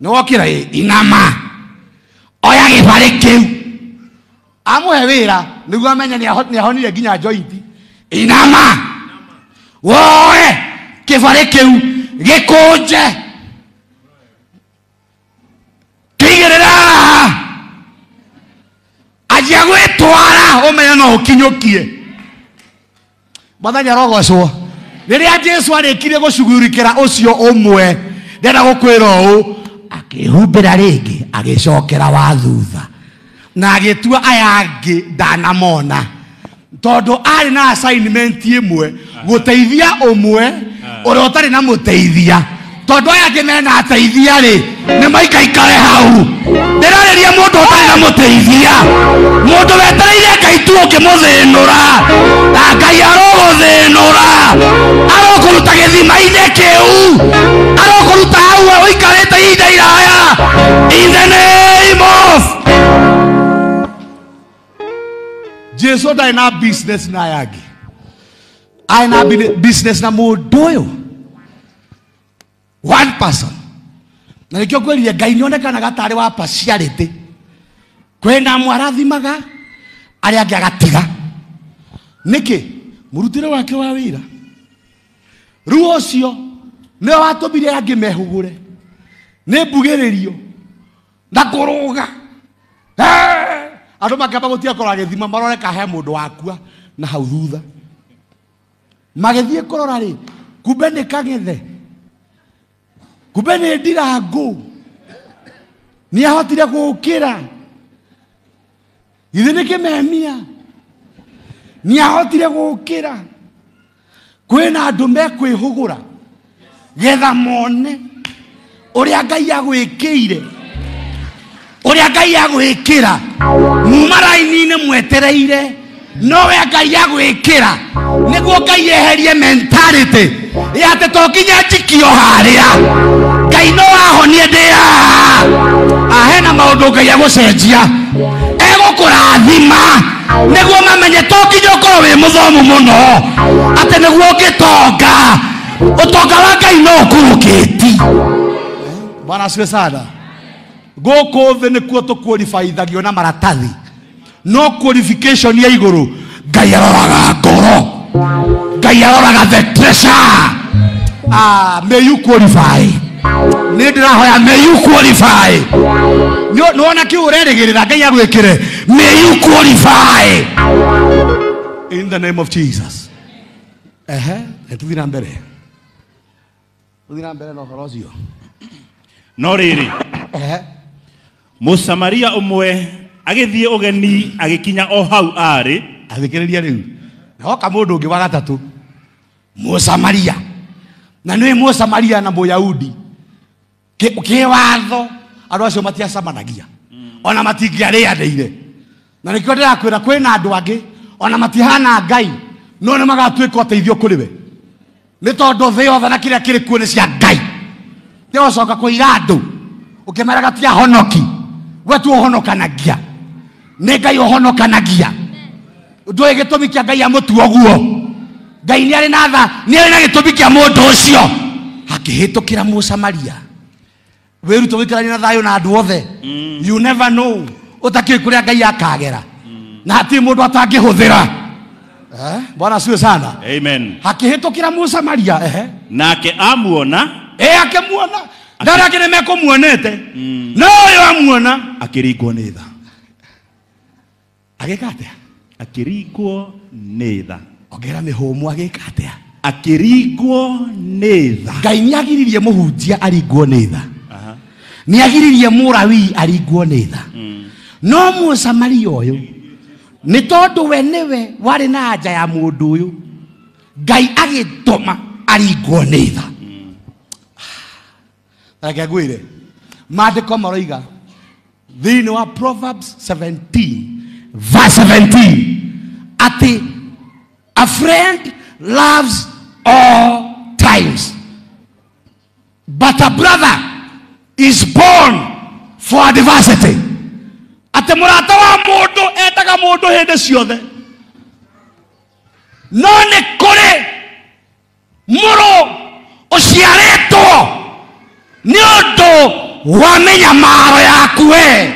nĩ wokĩra, ĩ, inama, oya gĩbarĩ kĩu. Amũhe wĩra nĩguo amenye nĩ ahonire nginya joint. Inama, woe kĩbarĩ kĩu. Gĩkũnje. Kĩigĩrĩra. Anjia gwĩtwara ũmenye no ũkinyũkie. Mwathani arogocwo. Rĩrĩa Jesu arĩkirie gũcugurikĩra ũcio ũmwe, ndĩrenda gũkwĩra ũũ, akĩhumbĩra rĩngĩ, agĩcokera wa thutha. Na agĩtua aya angĩ ndanamona. Tondũ arĩ na assignment ĩmwe, gũteithia ũmwe, ũrĩa ũtarĩ na mũteithia. Tondũ aya angĩ mena ateithia rĩ, nĩ maikaikare hau. Ndĩrarĩria mũndũ ũtarĩ na mũteithia. Mũndũ wetereire Ngai tu ũngĩmũthĩnũra. Na Ngai arogũthĩnũra. Arokũruta gĩthima-inĩ kĩu. Arokũruta hau ũikarĩte ihinda iraya. In the name of Jesu ndarĩ na business na aya angĩ. Arĩ na business na mũndũ ũyũ. One person. Na nĩkĩo ngwĩrire Ngai nĩonekanaga tarĩ wa partiality. Kwĩna amwe arathimaga, arĩa angĩ agatiga. Nĩkĩ? Mũrutĩre wake wa wĩra. Rĩu ũcio nĩwe watũmire angĩ mehũgũre. Nĩ mbugĩrĩrio na kũrũga. Andũ makĩamba gũtiga kũrora gĩthima marore ka he mũndũ wakua na hau thutha. Magĩthiĩ kũrora rĩ, kumbe nĩ kang'ethe. Kumbe nĩ ndirangũ. Nĩ ahotire gũkĩra. Githĩ nĩ kĩmemia. Nĩ ahotire gũkĩra. Kwĩna andũ mekwĩhũgũra getha mone ũrĩa Ngai agwĩkĩire. Ũrĩa Ngai agwĩkĩra. Muma raini-inĩ mwetereire. Nowe Ngai agwĩkĩra. Nĩguo Ngai eherie mentality ya atĩ to nginya njikio harĩa. Ngai no ahonie ndĩ haha. Hena maũndũ Ngai egũcenjia. Egũkũrathima. Nĩguo mamenye to nginya ũkorwo wĩ mũthomu mũno. Atĩ nĩguo ũngĩtonga. Ũtonga wa Ngai no ũkũrũkĩti. Bwana asifiwe sana. Gũkũ thĩ nĩkuo tũqualifyithagio na maratathi. No qualification ya igũrũ, Ngai aroraga ngoro. Ngai aroraga the treasure. May you qualify. Nĩ ndĩrahoya may you qualify. Nĩwona kĩu ũrerĩgĩrĩra Ngai agwĩkĩre. May you qualify. In the name of Jesus. Ehe, tũthiĩ na mbere. Tũthiĩ na mbere na ũhoro ũcio. No rĩrĩ, Ehe. Mũsamaria ũmwe agĩthiĩ ũgeni agĩkinya o hau arĩ. Athikĩrĩria rĩu. Na hoka mũndũ ũngĩ wa gatatũ. Mũsamaria. Na nĩ Mũsamaria na Mũyahudi. Kĩwatho andũ acio matiacemanagia. Ona matingĩarĩanĩire. Na nĩkĩo ndĩrakwĩra kwĩna andũ angĩ ona matihana Ngai no nĩ magatuĩka ũteithio kũrĩ we. Nĩ tondũ thĩ yothe na kĩrĩa kĩrĩ kuo nĩ cia Ngai. Nĩgũcoka kũira andũ ũkĩmeraga ti ahonoki. We tu ũhonokanagia. Nĩ Ngai ũhonokanagia. Ndũĩ gĩtũmi kĩa Ngai amũtua ũguo. Ngai nĩ arĩ na tha, nĩ arĩ na gĩtũmi kĩa mũndũ ũcio. Akĩhĩtũkĩra Mũsamaria. Wĩrute gũikarania na thayũ na andũ othe. You never know. Ũtakĩũĩ kũrĩa Ngai akagera. Na hatirĩ mũndũ atangĩhũthĩra. Bwana asifiwe sana. Amen. Akĩhĩtũkĩra Mũsamaria, ehe. Nake amuona. Akĩmuona. Na arĩa angĩ nĩmekũmuonete. No ũyũ amuona. Akĩringwo nĩ tha. Agĩka atĩa? Akĩringwo nĩ tha. Ongera mĩhũmũ agĩka atĩa? Akĩringwo nĩ tha. Ngai nĩagiririe mũhunjia aringwo nĩ tha. Nĩagiririe mũrawii aringwo nĩ tha. No Mũsamaria ũyũ nĩ tondũ we nĩwe warĩ na anja ya mũndũ ũyũ, Ngai agĩtũma aringwo nĩ tha. Reke ngwĩre, maandĩko maroiga thĩinĩ wa Proverbs 17 verse 17 atĩ a friend loves all times, but a brother is born for adversity. Atĩ mũrata wa mũndũ endaga mũndũ hĩndĩ ciothe, no nĩ kũrĩ mũrũ ũciarĩtwo nĩ ũndũ wa mĩnyamaro yaku we.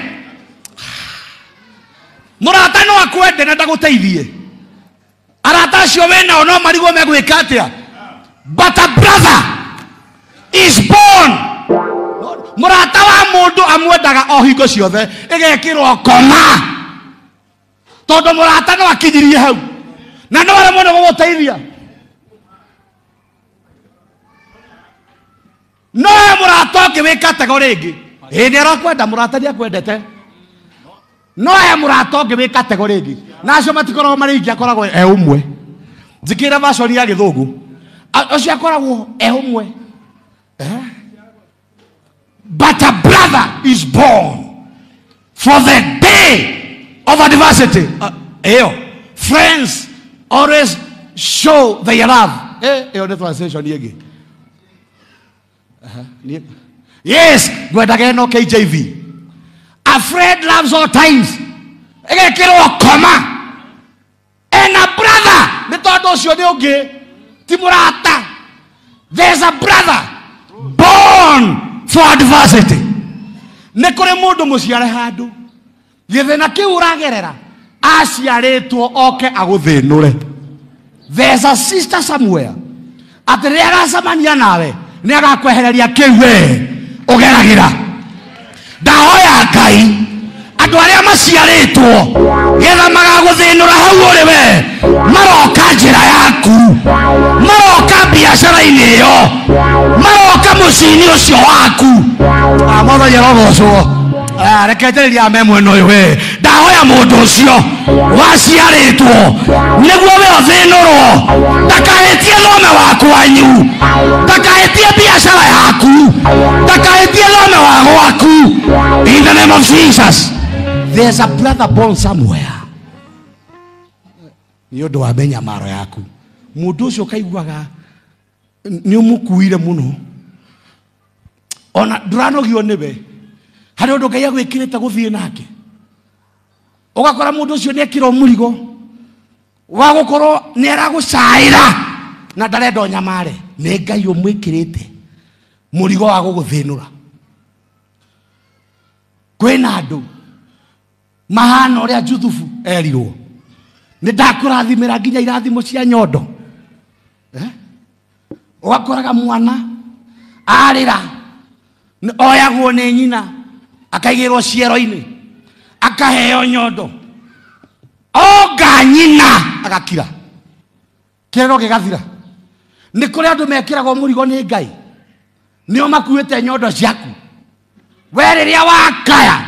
Mũrata no akwende na ndagũteithie. Arata acio wĩnao no marigwo megwĩka atĩa. But a brother is born. Mũrata wa mũndũ amwendaga o hingo ciothe ĩgekĩrwo koma tondũ mũrata no akinyirie hau na no aremwo nĩ gũgũteithia. No he mũrata ũngĩ wĩ kategori ĩngĩ, ĩĩ nĩ arakwenda, mũrata nĩ akwendete, no he mũrata ũngĩ wĩ kategori ĩngĩ, na acio matikoragwo marĩ aingĩ, akoragwo e ũmwe. Njĩkĩra version ya gĩthũngũ, ũcio akoragwo e ũmwe. But a brother is born for the day of adversity. Eyo, friends always show their love. Eyo nĩ translation ĩngĩ. Yes, ngwendaga ĩno KJV. A friend loves all times. Ĩgekĩrwo koma. And a brother, nĩ tondũ ũcio nĩ ũngĩ, ti mũrata. There's a brother born for adversity. Nĩ kũrĩ mũndũ mũciare handũ gĩthĩna kĩu ũragerera aciarĩtwo oke agũthĩnũre. There's a sister somewhere atĩ rĩrĩa agacemania nawe nĩ agakwehereria kĩu we ũgeragĩra. Ndahoya Ngai andũ arĩa maciarĩtwo getha magagũthĩnũra hau ũrĩ we, maroka njĩra yaku, maroka biacara-inĩ ĩyo, maroka mũciĩ-inĩ ũcio waku. Mwathani arogocwo. Reke njarĩrie ame mwena ũyũ we. Ndahoya mũndũ ũcio waciarĩtwo nĩguo we ũthĩnũrwo, ndakahĩtie thome wa kwanyu, ndakahĩtie biacara yaku, ndakahĩtie thome wa gwaku. In the name of Jesus. There's a brother born somewhere. Nĩ ũndũ wa mĩnyamaro yaku, mũndũ ũcio ũkaiguaga nĩ ũmũkuire mũno, ona ndũranogio nĩwe, harĩ ũndũ Ngai agwĩkĩrĩte gũthiĩ nake. Ũgakora mũndũ ũcio nĩ ekĩrwo mũrigo wa gũkorwo nĩ aragũcaĩra na ndarenda ũnyamare. Nĩ Ngai ũmwĩkĩrĩte mũrigo wa gũgũthĩnũra. Kwĩna andũ mahana ũrĩa Juthubu erirwo, nĩ ndakũrathimĩra nginya irathimo cia nyondo. Ũgakoraga mwana arĩra oyagwo nĩ nyina akaigĩrwo ciero-inĩ akaheo nyondo, onga nyina agakira, kĩrĩro gĩgathira. Nĩ kũrĩ andũ mekĩragwo mũrigo nĩ Ngai, nĩo makuĩte nyondo ciaku. We rĩrĩa wakaya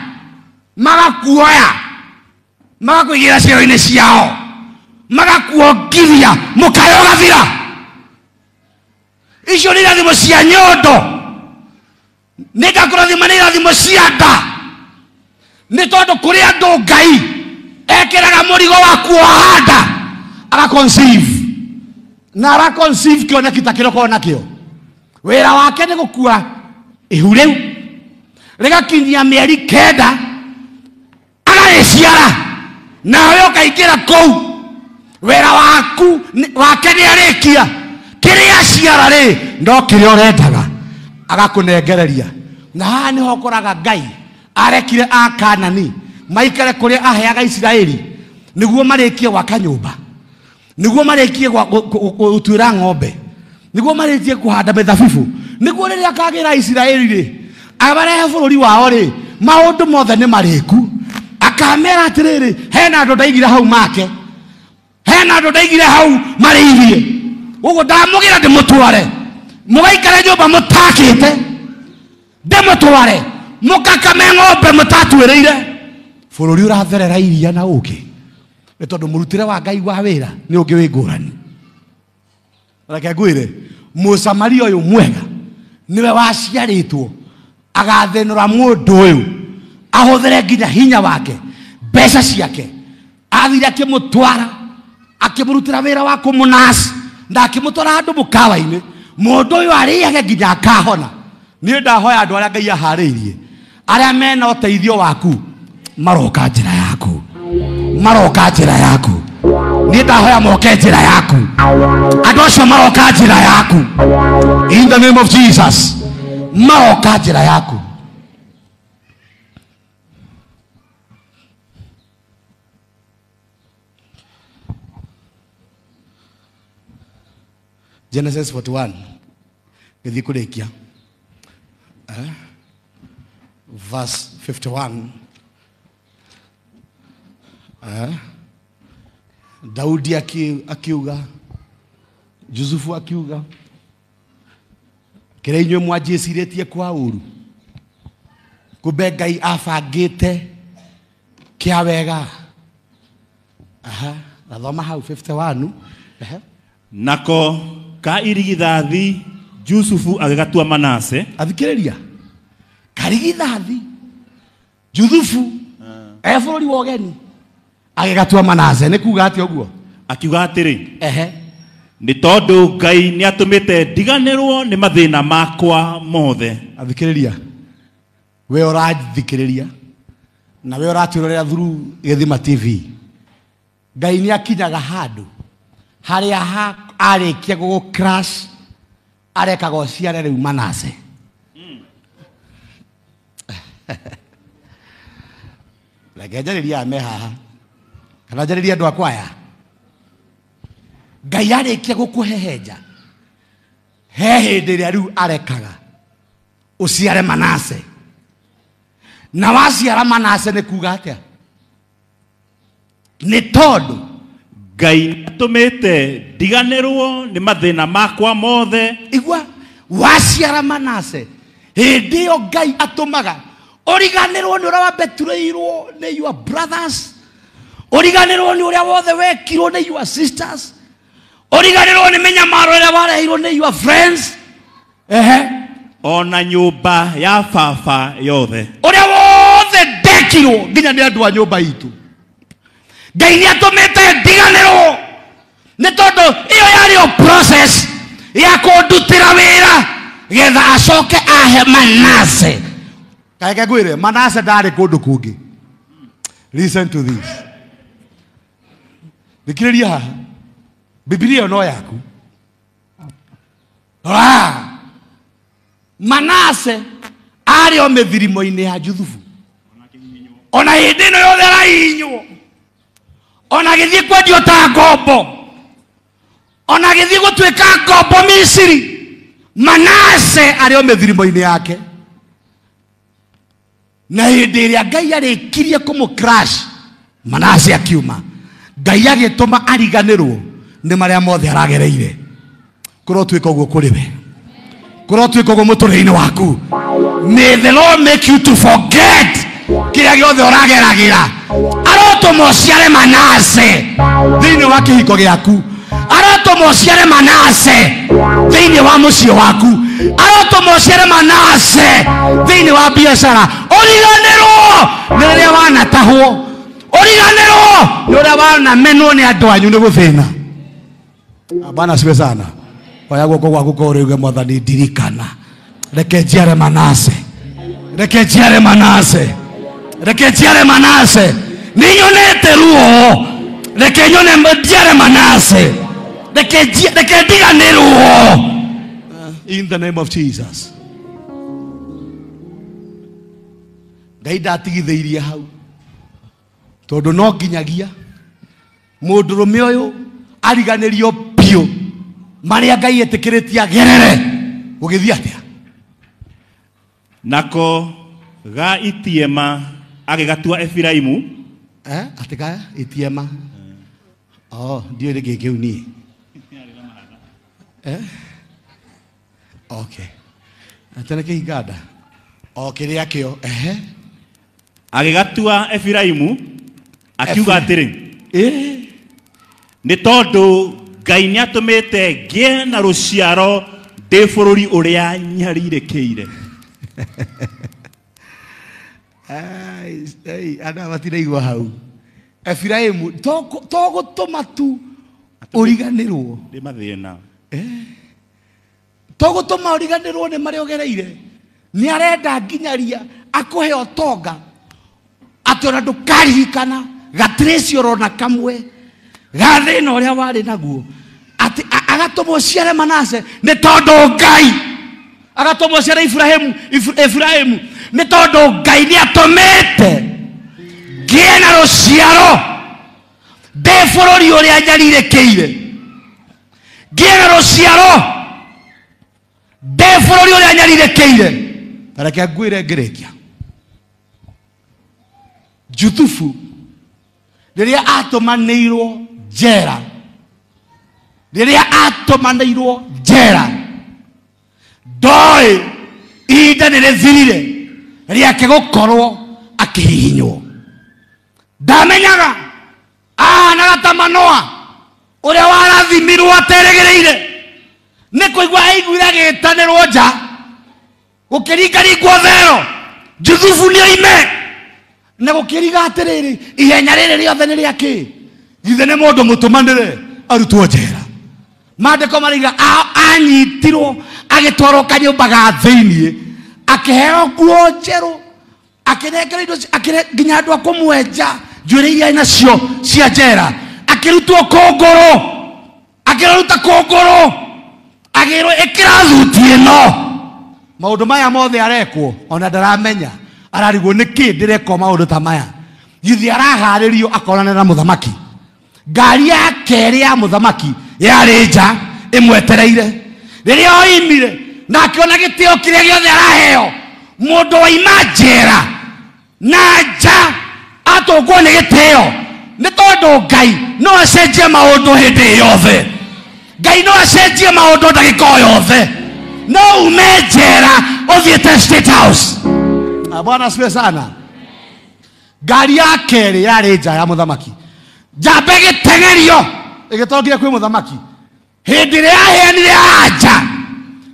magakuoya, magakũigĩra ciero-inĩ ciao, magakuongithia mũkayo ũgathira. Icio nĩ irathimo cia nyondo, nĩ ngakũrathima nĩ irathimo cia nda. Nĩ tondũ kũrĩ andũ Ngai ekĩraga mũrigo wa kuoha nda agaconceive, na araconceive kĩoneki ta kĩrĩa ũkoragwo nakĩo. Wĩra wake nĩ gũkua ihu rĩu rĩgakinyia mĩeri 9 agarĩciara, nawe ũkaingĩra kũu. Wĩra waku wake nĩ arĩkia, kĩrĩa aciara rĩ no kĩrĩa ũrendaga agakũnengereria. Na haha nĩho ũkoraga Ngai arekire Akanani maikare kũrĩa aheaga Isiraeli nĩguo marĩkie gwaka nyũmba, nĩguo marĩkie gũtuĩra ng'ombe, nĩguo marĩkie kũhanda mĩthabibũ, nĩguo rĩrĩa akagĩra Isiraeli rĩ abarehe bũrũri wao rĩ, maũndũ mothe nĩ marĩku. Akamera atĩrĩrĩ, hena andũ ndaigire hau make, hena andũ ndaigire hau marĩithie, ũguo ndamũgĩra ndĩmũtware mũgaikare nyũmba mũtakĩte, ndĩmũtware mũkakame ng'ombe mũtatuĩrĩire. Bũrũri ũratherera iria na ũkĩ, nĩ tondũ mũrutĩre wa Ngai wa wĩra nĩ ũngĩ wĩ ngũrani. Reke ngwĩre, Mũsamaria ũyũ mwega nĩwe waciarĩtwo agathĩnũra mũndũ ũyũ, ahũthĩre nginya hinya wake, mbeca ciake, athire akĩmũtwara akĩmũrutĩra wĩra wa kũmũnaci na akĩmũtwara handũ mũkawa-inĩ, mũndũ ũyũ arĩage nginya akahona. Niĩ ndahoya andũ arĩa Ngai aharĩirie, arĩa mena ũteithio waku, maroka njĩra yaku, maroka njĩra yaku. Niĩ ndahoya moke njĩra yaku, andũ acio maroka njĩra yaku. In the name of Jesus, maroka njĩra yaku. Genesis 41 gĩthiĩ kũrĩkia. Verse 51. Daudi akiuga, Yusufu akiuga, kĩrĩa inyuĩ mwanjĩcirĩtie kwa ũru, kumbe Ngai abangĩte kĩa wega. Aha, gathoma hau 51. Ehe. Nako ka irigithathi Jusufu agĩgatua Manase. Athikĩrĩria, karigithathi Juthufu e bũrũri wa ũgeni agĩgatua Manase. Nĩ kuga atĩa ũguo? Akiuga atĩrĩ, ehe, nĩ tondũ Ngai nĩ atũmĩte ndiganĩrwo nĩ mathĩna makwa mothe. Athikĩrĩria, we ũrathikĩrĩria na we ũratwĩrorera through Gĩthima TV, Ngai nĩ akinyaga handũ harĩa arĩkia gũgũ crash arekaga ũciare rĩu Manase. Reke njarĩrie aya me haha kana njarĩrie andũ akwa aya. Ngai arĩkia gũkũhehenja, he hĩndĩ ĩrĩa rĩu arekaga ũciare Manase. Na waciara Manase nĩ kuga atĩa? Nĩ tondũ Ngai atũmĩte ndiganĩrwo nĩ mathĩna makwa mothe. Igua, waciara Manase, hĩndĩ ĩyo Ngai atũmaga ũriganĩrwo nĩ ũrĩa wambetureirwo nĩ your brothers, ũriganĩrwo nĩ ũrĩa wothe wekirwo nĩ your sisters, ũriganĩrwo nĩ mĩnyamaro ĩrĩa wareheirwo nĩ your friends. Ehe. Ona nyũmba ya baba yothe, ũrĩa wothe ndekirwo nginya nĩ andũ a nyũmba itũ, Ngai nĩ atũmĩte ndiganĩrwo nĩ tondũ ĩyo yarĩ o process ya kũndutĩra wĩra getha acoke ahe Manase. Kaeke ngwĩre, Manase ndarĩ kũndũ kũngĩ. Listen to this. Thikĩrĩria haha, Bibilia ĩyo no yaku. Rora, Manase arĩ o mĩthirimo-inĩ ya Juthufu, ona hĩndĩ ĩno yothe arahihinywo, ona agĩthiĩ kwendio ta ngombo, ona agĩthiĩ gũtuĩka ngombo Misiri, Manase arĩ o mĩthirimo-inĩ yake. Na hĩndĩ ĩrĩa Ngai arĩkirie kũmũ crash, Manase akiuma. Ngai agĩtũma ariganĩrwo nĩ marĩa mothe aragereire. Kũrotuĩka ũguo kũrĩ we, kũrotuĩka ũguo mũtũrĩre-inĩ waku. May the Lord make you to forget kĩrĩa gĩothe ũrageragĩra. Arotũma ũciare Manase thĩinĩ wa kĩhiko gĩaku, arotũma ũciare Manase thĩinĩ wa mũciĩ waku, arotũma ũciare Manase thĩinĩ wa biacara. Ũriganĩrwo nĩ rĩrĩa wanatahwo, ũriganĩrwo nĩ ũrĩa wanamenwo nĩ andũ anyu nĩ gũthĩna. Bwana asifiwe sana. Oya guoko gwaku kũrĩ uge, Mwathani ndirikana, reke njiare Manase, reke njiare Manase, reke njiare Manase. Nĩ nyonete ruo, reke nyone njiare Manase, reke ndiganĩrwo. In the name of Jesus. Ngai ndatigithĩirie hau, tondũ no nginyagia mũndũrũme ũyũ ariganĩrio biũ marĩa Ngai etĩkĩrĩtie agerere. Gũgĩthiĩ atĩa? Nako ga itiema agĩgatua Efiraimu. Atĩ ga itiema? Oh, ndiũĩ nĩ kĩĩ kĩu niĩ. Okay. Atĩ nĩ kĩhinganda? O kĩrĩa kĩo. Ehe. Agĩgatua Efiraimu akiuga atĩrĩ, nĩ tondũ Ngai nĩ atũmĩte ngĩe na rũciaro ndĩ bũrũri ũrĩa nyarirĩkĩire. Andũ aya matiraigua hau. Efiraimu to gũtũma tu ũriganĩrwo nĩ mathĩna, to gũtũma ũriganĩrwo nĩ marĩa ũgereire. Nĩ arenda nginyaria akũhe ũtonga atĩ ona ndũkaririkana gatirĩci orona kamwe ga thĩna ũrĩa warĩ naguo, atĩ agatũma ũciare Manase nĩ tondũ Ngai agatũma ũciare Efiraimu nĩ tondũ Ngai nĩ atũmĩte ngĩe na rũciaro ndĩ bũrũri ũrĩa nyarirĩkĩire, ngĩe na rũciaro ndĩ bũrũri ũrĩa nyarirĩkĩire. Ta reke ngwĩre ngĩrĩkia, Juthufu rĩrĩa atũmanĩirwo njera, rĩrĩa atũmanĩirwo njera, ndoĩ ihinda nĩ rĩthirire rĩake gũkorwo akĩhihinywo. Ndamenyaga ahanaga ta Manoa ũrĩa warathimirwo aterĩgĩrĩire, nĩ kũigua aiguire agĩtanĩrwo nja, gũkĩringaringwo thero, Juthufu nĩ oime, na gũkĩriga atĩrĩrĩ, ihenya rĩrĩ rĩothe nĩ rĩa kĩ? Githĩ nĩ mũndũ mũtũmanĩre arutwo njera? Maandĩko maraiga anyitirwo agĩtwarwo kanyũmba ga thĩiniĩ, akĩheo nguo njerũ, akĩnengerwo indo nginya andũ a kũmwenja njuĩrĩ iria nacio cia njera, akĩrutwo kũngũrũ, akĩruta kũngũrũ, agĩrwo ĩkĩra thuti ĩno. Maũndũ maya mothe arekwo ona ndaramenya, ararigwo nĩkĩ ndĩrekwo maũndũ ta maya. Githĩ araharĩrio akonane na mũthamaki. Ngari ya kerĩ ya mũthamaki yarĩ nja ĩmwetereire. Rĩrĩa oimire na akĩona gĩtĩo kĩrĩa gĩothe araheo, mũndũ waima njera na nja atũngwo nĩ gĩtĩo, nĩ tondũ Ngai no acenjie maũndũ hĩndĩ yothe. Ngai no acenjie maũndũ ndagĩka o yothe. No ume njera ũthiĩte State House. Bwana asifiwe sana. Ngari ya kerĩ yarĩ nja ya mũthamaki, njamba ĩgĩteng'erio ĩgĩtongire kwĩ mũthamaki. Hĩndĩ ĩrĩa yaheanire anja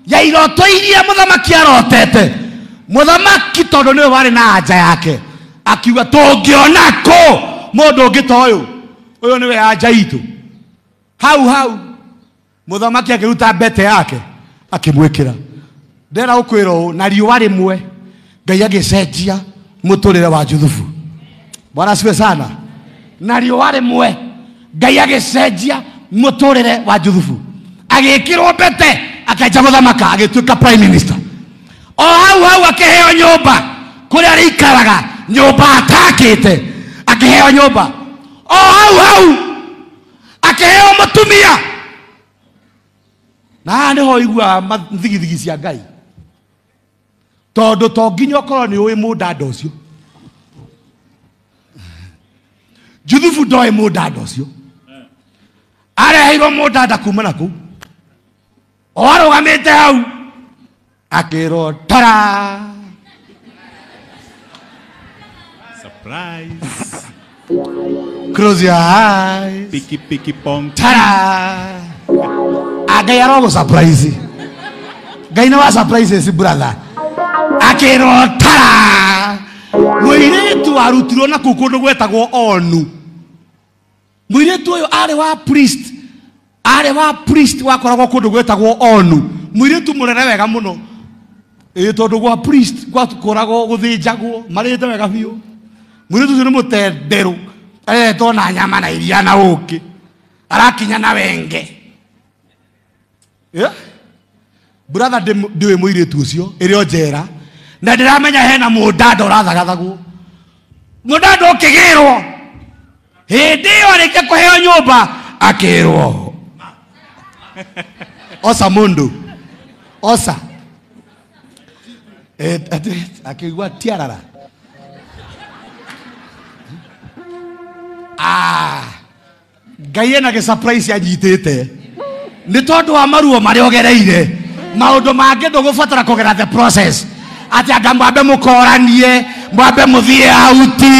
ya iroto iria mũthamaki arotete, mũthamaki tondũ nĩwe warĩ na anja yake akiuga, tũngĩona kũ mũndũ ũngĩ ta ũyũ? Ũyũ nĩwe anja itũ. Hau hau mũthamaki akĩruta mbete yake akĩmwĩkĩra. Ndĩrenda gũkwĩra ũũ, na riũa rĩmwe Ngai agĩcenjia mũtũrĩre wa Juthufu. Bwana asifiwe sana. Na riũa rĩmwe Ngai agĩcenjia mũtũrĩre wa Juthufu, agĩkĩrwo mbete, akĩanjia gũthamaka, agĩtuĩka prime minister. O hau hau akĩheo nyũmba kũrĩa arĩikaraga, nyũmba atakĩte, akĩheo nyũmba. O hau hau akĩheo mũtumia. Na haha nĩho ũiguaga thigithigi cia Ngai, tondũ to nginya ũkorwo nĩ ũĩ mũndanda ũcio. Juthufu ndoĩ mũndanda ũcio, areheirwo mũndanda kuma na kũu, o arũgamĩte hau akĩrwo tara. Surprise. Close your eyes. Piki piki pong. Tara. Ngai arogũ surprise. Ngai nĩ wa surprises brother. Akĩrwo tara. Mũirĩtu warutirwo na kũu kũndũ gwetagwo Onu. Mũirĩtu ũyũ arĩ wa priest, arĩ wa priest wakoragwo kũndũ gwetagwo Onu. Mũirĩtu mũrere wega mũno. Ĩ tondũ gwa priest gwakoragwo gũthĩnjagwo marĩte wega biũ. Mũirĩtu ũcio nĩ mũtenderũ, areretwo na nyama na iria na ũkĩ, arakinya na wenge. Brother, ndiũĩ mũirĩtu ũcio ĩrĩ o njera, na ndĩramenya hena mũndanda ũrathagathagwo. Mũndanda ũkĩgĩrwo hĩndĩ ĩyo arĩkia kũheo nyũmba, akĩrwo oca mũndũ oca, akĩigua tiarara. Ngai ena gĩ surprise anyitĩte nĩ tondũ wa maruo marĩa ũgereire. Maũndũ mangĩ ndũgũbatara kũgera the process, atĩ anga mwambe mũkoranie, mwambe mũthiĩ auti,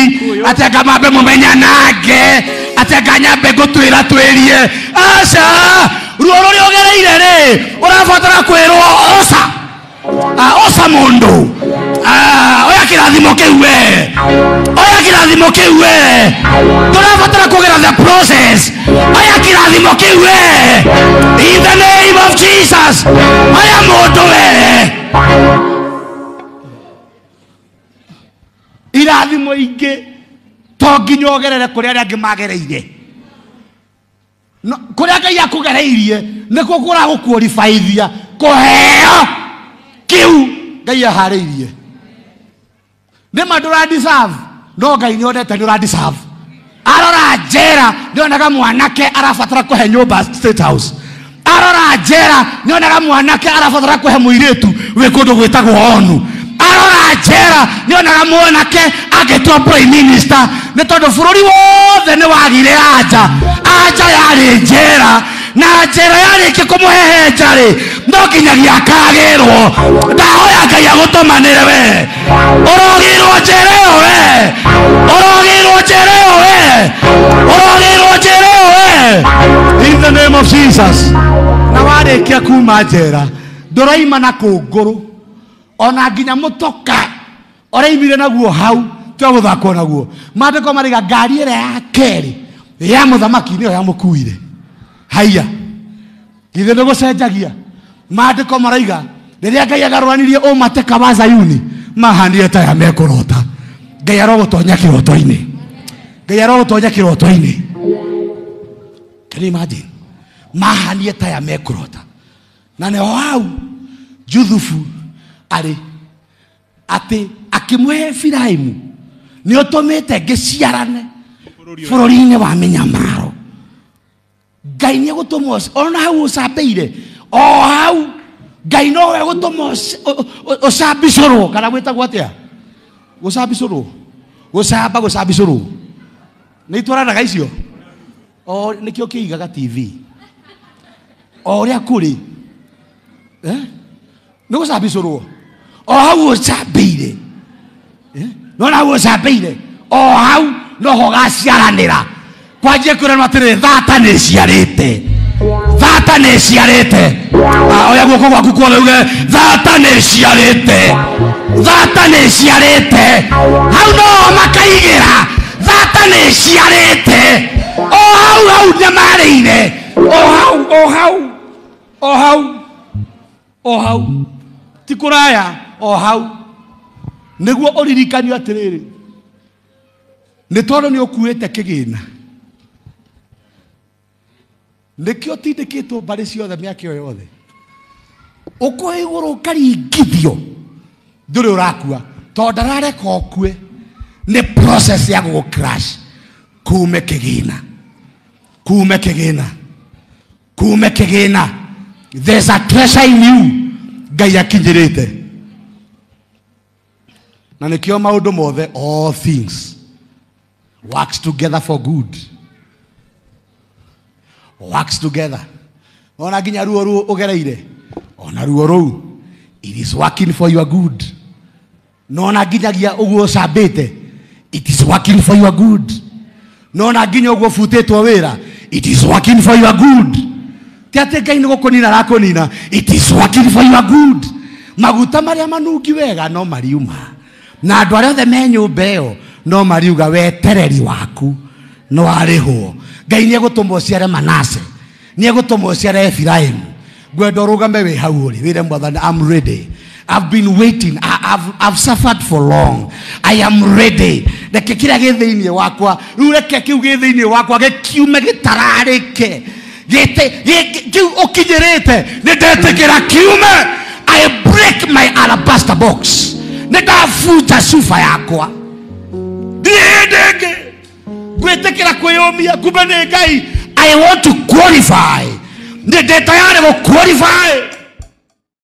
atĩ anga mwambe mũmenyanange, atĩ anga nyambe ngũtwĩra twĩrie. Aca, ruo rũrĩa ũgereire rĩ, ũrabatara kwĩrwo oca. Oca mũndũ. Oya kĩrathimo kĩu we, oya kĩrathimo kĩu we, ndũrabatara kũgera the process. Oya kĩrathimo kĩu we, in the name of Jesus. Oya mũndũ we. Irathimo ingĩ to nginya ũgerere kũrĩa arĩa angĩ magereire. No, kũrĩa Ngai akũgereirie nĩkuo kũragũkuoribaithia kũheo kĩu Ngai aharĩirie. Nĩ ma ndũra deserve, no Ngai nĩ onete nĩ ũra deserve. Arora njera nĩ onaga mwanake arabatara kũhe nyũmba State House. Arora njera nĩ onaga mwanake arabatara kũhe mũirĩtu wĩ kũndũ gwĩtagwo Onu. Arora njera nĩonaga mwanake angĩtua prime minister nĩ tondũ bũrũri wothe nĩ wagire anja. Anja yarĩ njera na njera yarĩkia kũmũhehenja rĩ no nginyagia akagĩrwo. Ndahoya Ngai agũtũmanĩre we. Ũrogĩrwo njera ĩyo we. Ũrogĩrwo njera ĩyo we. Ũrogĩrwo njera ĩyo we. In the name of Jesus. Na warĩkia kuma njera ndũraima na kũngũrũ ona nginya mũtoka ũraimire naguo hau tiwa gũthakwo naguo. Maandĩko marĩga ngari ĩrĩa ya kerĩ ya mũthamaki nĩyo yamũkuire. Haiya githĩ nĩ gũcenjagia. Maandĩko maraiga rĩrĩa Ngai agarũranirie ũmateka wa Zayuni mahanire ta ya mekũrota. Ngai arogũtonya kĩroto-inĩ. Ngai arogũtonya kĩroto-inĩ. Can you imagine? Mahanire ta ya mekũrota. Na nĩho hau Juthubu arĩ atĩ akĩmũhe Efiraimu nĩ ũtũmĩte ngĩciarane bũrũri-inĩ wa mĩnyamaro. Ngai nĩ egũtũma ona hau ũcambĩire o hau Ngai nowe egũtũma ũcambicũrwo kana gwĩtagwo atĩa? Gũcambicũrwo, gũcamba, gũcambicũrwo nĩ itwaranaga icio o nĩkĩo kĩigaga TV o ũrĩa kũrĩ nĩ gũcambicũrwo o hau ũcambĩire nona hau ũcambĩire o hau noho gaciaranĩra. Kwanjia kwĩranwo atĩrĩ thata nĩ ciarĩte, thata nĩ ciarĩte. Oya guoko gwaku kuothe uge thata nĩ ciarĩte, thata nĩ ciarĩte. Hau noho makaigĩra thata nĩ ciarĩte. O hau hau nĩmarĩire o hau o hau o hau o hau ti kũraya o hau nĩguo ũririkanio atĩrĩrĩ nĩ tondũ nĩ ũkuĩte kĩgĩna nĩkĩo tindĩkĩtwo mbarĩ ciothe mĩaka ĩyo yothe ũkoe igũrũ ũkaringithio ndũrĩ ũrakua tondũ ndarareka ũkue nĩ process ya gũgũ crash kume kĩgĩna, kume kĩgĩna, kume kĩgĩna. There's a treasure in you Ngai akinyĩrĩte na nĩkĩo maũndũ mothe all things works together for good, works together. Ona nginya ruo ruo ũgereire ona ruo rũu it is working for your good. Nona nginyagia ũguo ũcambĩte it is working for your good. Nona nginya ũguo ũbutĩtwo wĩra it is working for your good. Ti atĩ Ngai nĩ gũkũnina arakũnina, it is working for your good. Maguta marĩa manungi wega no mariuma na andũ arĩa othe me nyũmba ĩyo no mariuga wetereri waku no arĩhwo. Ngai nĩ egũtũma ũciare Manase, nĩ egũtũma ũciare Efiraimu. Ngwenda ũrũgame wĩ hau ũrĩ wĩre Mwathani I'm ready. I've been waiting. I've suffered for long. I am ready. Reke kĩrĩa gĩ thĩinĩ wakwa rĩu reke kĩu gĩ thĩinĩ wakwa gĩkiume gĩtararĩke kĩu ũkinyĩrĩte nĩ ndetĩkĩra kiume. I break my alabaster box. Nĩ ndabunja cuba yakwa ndirĩ hĩndĩ ĩngĩ ngwĩtĩkĩra kwĩyũmia kumbe nĩ Ngai. I want to qualify. Nĩ ndĩ tayari gũ qualify.